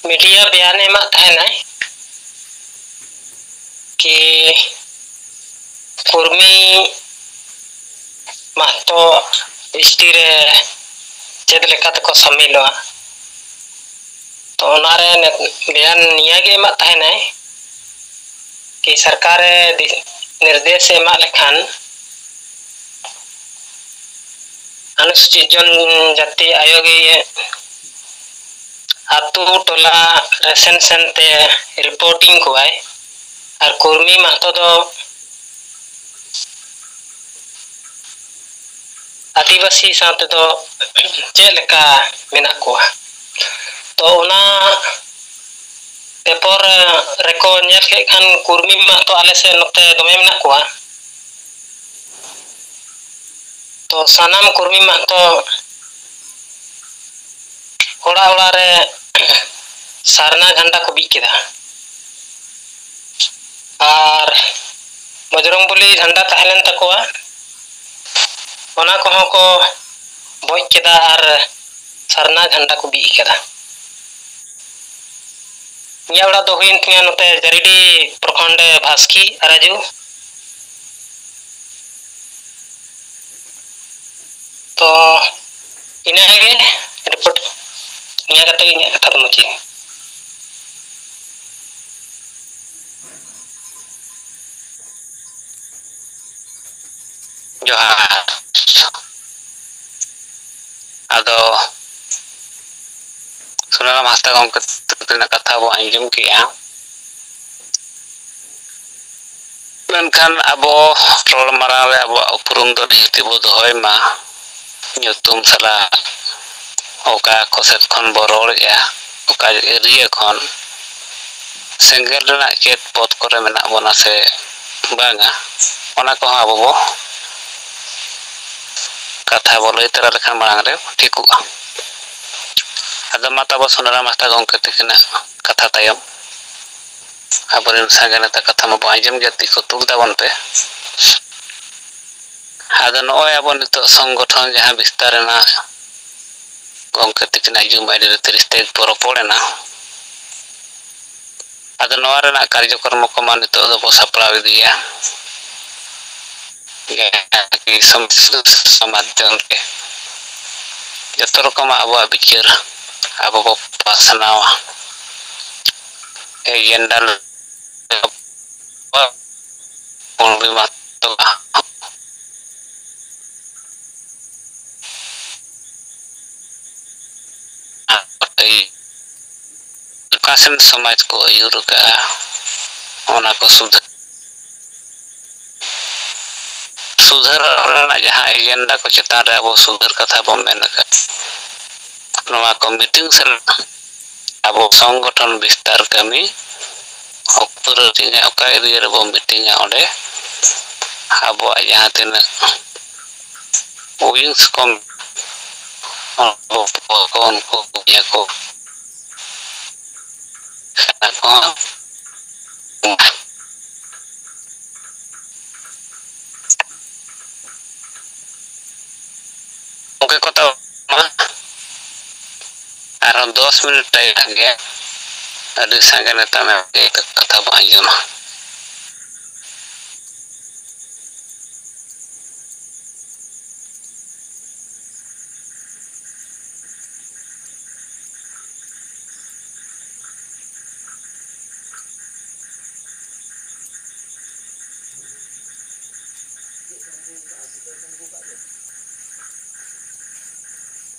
ᱢᱤᱰᱤᱭᱟ ᱵᱮᱭᱟᱱ ᱮᱢᱟᱜ ᱛᱟᱦᱮᱱᱟᱭ ᱠᱤ ᱠᱩᱨᱢᱤ ᱢᱟᱦᱛᱚ ᱮᱥ ᱴᱤ ᱨᱮ ᱪᱮᱫ ᱞᱮᱠᱟ ᱛᱮᱠᱚ ᱥᱟᱹᱢᱤᱞᱚᱜᱼᱟ᱾ ᱛᱚ ᱚᱱᱟᱨᱮ ᱱᱮ-, ᱵᱮᱭᱟᱱ ᱱᱤᱭᱟᱹ ᱜᱮ ᱮᱢᱟᱜ ᱛᱟᱦᱮᱱᱟᱭ ᱠᱤ ᱥᱚᱨᱠᱟᱨᱮ ᱫᱤ-, ᱱᱤᱨᱫᱮᱥ ᱮ ᱮᱢᱟᱜ ᱞᱮᱠᱷᱟᱱ ᱚᱱᱩᱥᱩᱪᱤᱛ ᱡᱚᱱᱡᱟᱛᱤ ᱟᱭᱳᱜᱽ ᱜᱮ ᱟᱛᱳ ᱴᱚᱞᱟ ᱨᱮ ᱥᱮᱱ ᱥᱮᱱ ᱛᱮ ᱨᱤᱯᱳᱨᱴᱤᱝ ᱠᱚᱣᱟᱭ᱾ ᱟᱨ ᱠᱩᱨᱢᱤ ᱢᱟᱦᱛᱚ ᱫᱚ ᱟᱹᱫᱤᱵᱟᱹᱥᱤ ᱥᱟᱶ ᱛᱮᱫᱚ ᱪᱮᱫ ᱞᱮᱠᱟ ᱢᱮᱱᱟᱜ ᱠᱚᱣᱟ? ᱛᱚ ᱚᱱᱟ ᱯᱮᱯᱚᱨ ᱨᱮᱠᱚ ᱧᱮᱞ ᱠᱮᱫ ᱠᱷᱟᱱ ᱠᱩᱨᱢᱤ ᱢᱟᱦᱛᱚ ᱟᱞᱮ ᱥᱮᱫ ᱱᱚᱛᱮ ᱫᱚᱢᱮ ᱢᱮᱱᱟᱜ ᱠᱚᱣᱟ᱾ ᱛᱚ ᱥᱟᱱᱟᱢ ᱠᱩᱨᱢᱤ ᱢᱟᱦᱛᱚ ᱚᱲᱟᱜ ᱚᱲᱟᱜ ᱨᱮ ᱥᱟᱨᱱᱟ ᱡᱷᱟᱱᱰᱟ ᱠᱚ ᱵᱤᱫ ᱠᱮᱫᱟ᱾ ᱟᱨ ᱵᱚᱡᱽᱨᱚᱝ ᱵᱚᱞᱤ ᱡᱷᱟᱱᱰᱟ ᱛᱟᱦᱮᱸ ᱞᱮᱱ ᱛᱟᱠᱚᱣᱟ, ᱚᱱᱟ ᱠᱚᱦᱚᱸ ᱠᱚ ᱵᱚᱡ ᱠᱮᱫᱟ ᱟᱨ ᱥᱟᱨᱱᱟ ᱡᱷᱟᱱᱰᱟ ᱠᱚ ᱵᱤᱫ ᱠᱮᱫᱟ᱾ ᱤᱧᱟᱹᱜ ᱚᱲᱟᱜ ᱫᱚ ᱦᱩᱭᱮᱱ ᱛᱤᱧᱟᱹ ᱱᱚᱛᱮ ᱡᱟᱹᱨᱤᱰᱤ ᱯᱨᱚᱠᱷᱚᱸᱰ ᱵᱷᱟᱥᱠᱤ ᱟᱨᱟᱡᱩ᱾ ᱛᱚ ᱤᱱᱟᱹᱜᱮ ᱨᱤᱯᱳᱨᱴ, ᱱᱤᱭᱟᱹ ᱠᱟᱛᱮ ᱜᱮ ᱤᱧᱟᱹᱜ ᱠᱟᱛᱷᱟ ᱫᱚ ᱢᱩᱪᱟᱹᱫ᱾ ᱡᱚᱦᱟᱨ᱾ ᱟᱫᱚ ᱥᱩᱱᱟᱨᱟᱢ ᱦᱟᱸᱥᱫᱟ ᱜᱚᱢᱠᱮ ᱛᱟᱹᱠᱤᱱᱟᱜ ᱠᱟᱛᱷᱟ ᱵᱚ ᱟᱸᱡᱚᱢ ᱠᱮᱜᱼᱟ᱾ ᱢᱮᱱᱠᱷᱟᱱ ᱟᱵᱚ ᱨᱚᱲ ᱢᱟᱲᱟᱝ ᱨᱮ ᱟᱵᱚᱣᱟᱜ ᱩᱯᱨᱩᱢ ᱫᱚ ᱱᱤᱦᱟᱹᱛᱤ ᱵᱚ ᱫᱚᱦᱚᱭ ᱢᱟ᱾ ᱧᱩᱛᱩᱢ ᱥᱟᱞᱟᱜ ᱚᱠᱟ ᱠᱚ ᱥᱮᱫ ᱠᱷᱚᱱ ᱵᱚ ᱨᱚᱲᱮᱜᱼᱟ, ᱚᱠᱟ ᱮᱨᱤᱭᱟ ᱠᱷᱚᱱ, ᱥᱮᱸᱜᱮᱞ ᱨᱮᱱᱟᱜ ᱪᱮᱫ ᱯᱚᱫᱽ ᱠᱚᱨᱮ ᱢᱮᱱᱟᱜ ᱵᱚᱱᱟ ᱥᱮ ᱵᱟᱝᱟ, ᱚᱱᱟ ᱠᱚᱦᱚᱸ ᱟᱵᱚ ᱵᱚ ᱠᱟᱛᱷᱟ ᱵᱚ ᱞᱟᱹᱭ ᱛᱚᱨᱟ ᱞᱮᱠᱷᱟᱱ ᱢᱟᱲᱟᱝ ᱨᱮ ᱴᱷᱤᱠᱚᱜᱼᱟ᱾ ᱟᱫᱚ ᱢᱟ ᱛᱟᱵᱚ ᱥᱩᱱᱟᱨᱟᱢ ᱦᱟᱸᱥᱫᱟ ᱜᱚᱢᱠᱮ ᱛᱟᱹᱠᱤᱱᱟᱜ ᱠᱟᱛᱷᱟ ᱛᱟᱭᱚᱢ ᱟᱵᱚᱨᱮᱱ ᱥᱟᱸᱜᱮ ᱱᱮᱛᱟ ᱠᱟᱛᱷᱟ ᱢᱟᱵᱚ ᱟᱸᱡᱚᱢ ᱜᱮᱭᱟ, ᱛᱤ ᱠᱚ ᱛᱩᱞ ᱛᱟᱵᱚᱱ ᱯᱮ᱾ ᱟᱫᱚ ᱱᱚᱜᱼᱚᱭ ᱟᱵᱚ ᱱᱤᱛᱚᱜ ᱥᱚᱝᱜᱚᱴᱷᱚᱱ ᱡᱟᱦᱟᱸ ᱵᱤᱥᱛᱟᱨ ᱮᱱᱟ, ᱜᱚᱢᱠᱮ ᱛᱟᱹᱠᱤᱱᱟᱜ ᱡᱩᱢ ᱟᱭᱰᱤ ᱨᱮ ᱛᱤᱨᱤᱥ ᱛᱟᱹᱨᱤᱠᱷ ᱵᱚ ᱨᱚᱯᱚᱲ ᱮᱱᱟ᱾ ᱟᱫᱚ ᱱᱚᱣᱟ ᱨᱮᱱᱟᱜ ᱠᱟᱨᱡᱚᱠᱨᱚᱢ ᱠᱚᱢᱟ ᱱᱤᱛᱚᱜ ᱫᱚᱵᱚ ᱥᱟᱯᱲᱟᱣ ᱤᱫᱤᱭᱟ᱾ ᱡᱟᱦᱟᱸ ᱠᱤ ᱥᱚᱢᱟᱡᱽ ᱢᱟᱫᱽᱫᱷᱚᱢ ᱛᱮ ᱡᱚᱛᱚ ᱨᱚᱠᱚᱢᱟᱜ ᱟᱵᱚᱣᱟᱜ ᱵᱤᱪᱟᱹᱨ ᱟᱵᱚ ᱵᱚ ᱯᱟᱥᱱᱟᱣᱟ᱾ ᱮᱡᱮᱱᱰᱟ ᱞᱮᱠᱟ ᱵᱚᱱ ᱵᱤᱢᱟᱛᱚᱜᱼᱟ᱾ ᱚᱠᱟ ᱥᱮᱱ ᱥᱚᱢᱟᱡᱽ ᱠᱚ ᱟᱹᱭᱩᱨ ᱟᱠᱟᱫᱼᱟ, ᱚᱱᱟ ᱠᱚ ᱥᱩᱫᱷᱟᱹᱨ ᱥᱩᱫᱷᱟᱹᱨ ᱨᱮᱱᱟᱜ ᱡᱟᱦᱟᱸ ᱮᱡᱮᱱᱰᱟ ᱠᱚ ᱪᱮᱛᱟᱱ ᱨᱮ ᱟᱵᱚ ᱥᱩᱫᱷᱟᱹᱨ ᱠᱟᱛᱷᱟ ᱵᱚᱱ ᱢᱮᱱ ᱟᱠᱟᱫ, ᱱᱚᱣᱟ ᱠᱚ ᱢᱤᱴᱤᱝ ᱥᱟᱞᱟᱜ ᱟᱵᱚ ᱥᱚᱝᱜᱚᱴᱷᱚᱱ ᱵᱤᱥᱛᱟᱨ ᱠᱟᱹᱢᱤ ᱚᱠᱛᱚ ᱨᱮ ᱛᱤᱱᱟᱹᱜ ᱚᱠᱟ ᱮᱨᱤᱭᱟ ᱨᱮᱵᱚᱱ ᱢᱤᱴᱤᱝᱟ, ᱚᱸᱰᱮ ᱟᱵᱚᱣᱟᱜ ᱡᱟᱦᱟᱸ ᱛᱤᱱᱟᱹᱜ ᱣᱤᱝᱥ ᱠᱚ ᱩᱱᱠᱩ ᱠᱚ ᱠᱚ ᱜᱚᱢᱠᱮ ᱠᱚ ᱛᱟᱵᱚᱱ ᱢᱟ, ᱟᱨᱦᱚᱸ ᱫᱚᱥ ᱢᱤᱱᱤᱴ ᱴᱟᱭᱤᱢ ᱜᱮ, ᱟᱹᱰᱤ ᱥᱟᱸᱜᱮ ᱱᱮᱛᱟ ᱢᱮᱱᱟᱜ ᱠᱟᱛᱷᱟ ᱵᱚᱱ ᱟᱸᱡᱚᱢᱟ᱾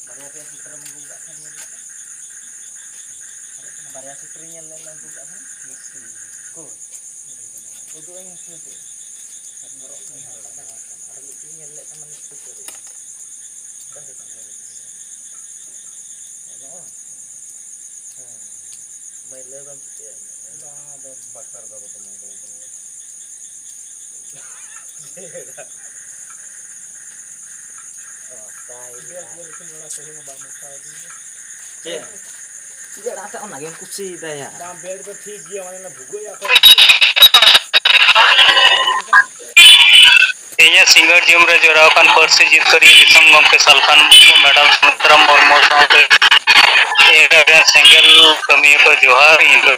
ᱵᱟᱨᱭᱟ ᱯᱮᱭᱟ ᱥᱩᱛᱨᱚᱢ ᱟᱹᱜᱩ ᱠᱟᱜ ᱠᱷᱟᱱ ᱧᱮᱞ ᱠᱟᱜ ᱢᱮ᱾ ᱵᱟᱨᱭᱟ ᱥᱩᱛᱨᱚᱧ ᱧᱮᱞ ᱞᱮᱫ ᱟᱹᱜᱩ ᱠᱟᱜ ᱠᱷᱟᱱ᱾ ᱩᱫᱩᱜ ᱟᱹᱧ ᱦᱟᱯᱮ ᱦᱟᱯᱮ᱾ ᱟᱨ ᱢᱤᱫᱴᱤᱡ ᱧᱮᱞ ᱞᱮᱫ ᱠᱷᱟᱱ ᱢᱟᱱᱮ ᱥᱩᱛᱟᱹᱨ ᱨᱮ᱾ ᱚᱠᱟ ᱥᱮᱫ ᱠᱷᱚᱱ ᱧᱮᱞ ᱞᱮᱫ ᱠᱷᱟᱱ? ᱱᱚᱜᱼᱚ᱾ ᱦᱮᱸ᱾ ᱢᱟᱹᱭ ᱞᱟᱹᱭ ᱵᱟᱢ ᱪᱤᱠᱟᱹᱭᱟ? ᱵᱟᱝ, ᱟᱫᱚ ᱵᱟᱠᱛᱟᱨ ᱵᱟᱹᱵᱩ ᱠᱚ ᱢᱟᱹᱭ ᱞᱟᱹᱭ ᱠᱟᱱᱟ᱾ ᱚ, ᱛᱟᱭ᱾ ᱵᱮᱥ ᱜᱮ, ᱞᱮᱠᱤᱱ ᱚᱱᱟ ᱠᱚᱦᱚᱸ ᱵᱟᱝ ᱢᱮᱥᱟ ᱟᱹᱫᱤᱧ ᱜᱮ᱾ ᱪᱮᱫ? ᱤᱭᱟᱹ ᱟᱲᱟᱜ ᱠᱟᱜ, ᱚᱱᱟᱜᱮᱢ ᱠᱩᱥᱤᱭᱮᱫᱟ ᱭᱟ᱾ ᱵᱟᱝ, ᱵᱮᱰ ᱫᱚ ᱴᱷᱤᱠ ᱜᱮᱭᱟ, ᱢᱟᱱᱮ ᱚᱱᱟ ᱵᱷᱩᱜᱟᱹᱜ ᱭᱟ ᱛᱚ᱾ ᱛᱮᱦᱮᱧᱟᱜ ᱥᱤᱸᱜᱟᱹᱲ ᱡᱚᱢ ᱨᱮ ᱡᱚᱲᱟᱣ ᱟᱠᱟᱱ ᱯᱟᱹᱨᱥᱤ ᱡᱤᱛᱠᱟᱹᱨᱤᱭᱟᱹ ᱫᱤᱥᱚᱢ ᱜᱚᱢᱠᱮ ᱥᱟᱞᱠᱷᱟᱱ ᱢᱩᱨᱢᱩ, ᱢᱮᱰᱟᱢ ᱥᱩᱢᱤᱛᱨᱟ ᱢᱩᱨᱢᱩ ᱥᱟᱶᱛᱮ ᱮᱴᱟᱜ ᱥᱮᱸᱜᱮᱞ ᱠᱟᱹᱢᱤᱭᱟᱹ ᱠᱚ ᱡᱚᱦᱟᱨ᱾ ᱤᱧ ᱫᱚ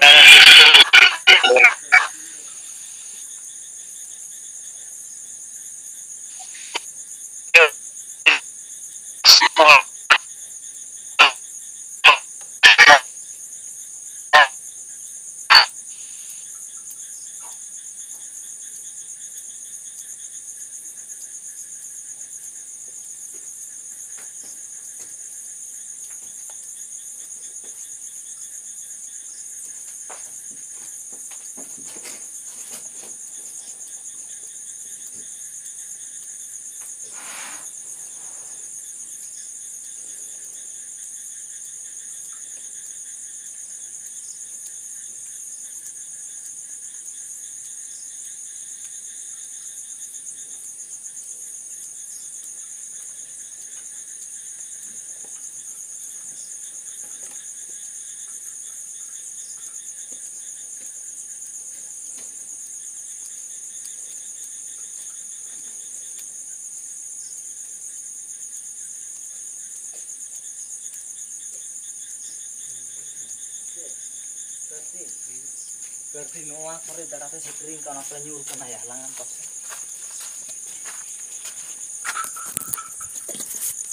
ᱵᱟᱹᱲᱛᱤ ᱱᱚᱣᱟ ᱠᱚᱨᱮ ᱫᱟᱬᱟ ᱛᱮ ᱥᱮᱴᱮᱨᱤᱧ ᱠᱟᱱᱟ, ᱚᱱᱟ ᱠᱚᱨᱮ ᱧᱩᱨ ᱠᱟᱱᱟ ᱭᱟ, ᱞᱟᱸᱜᱟᱱ ᱯᱟᱥᱮ᱾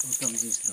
ᱚᱱᱠᱟᱱ ᱡᱤᱱᱤᱥ ᱫᱚ᱾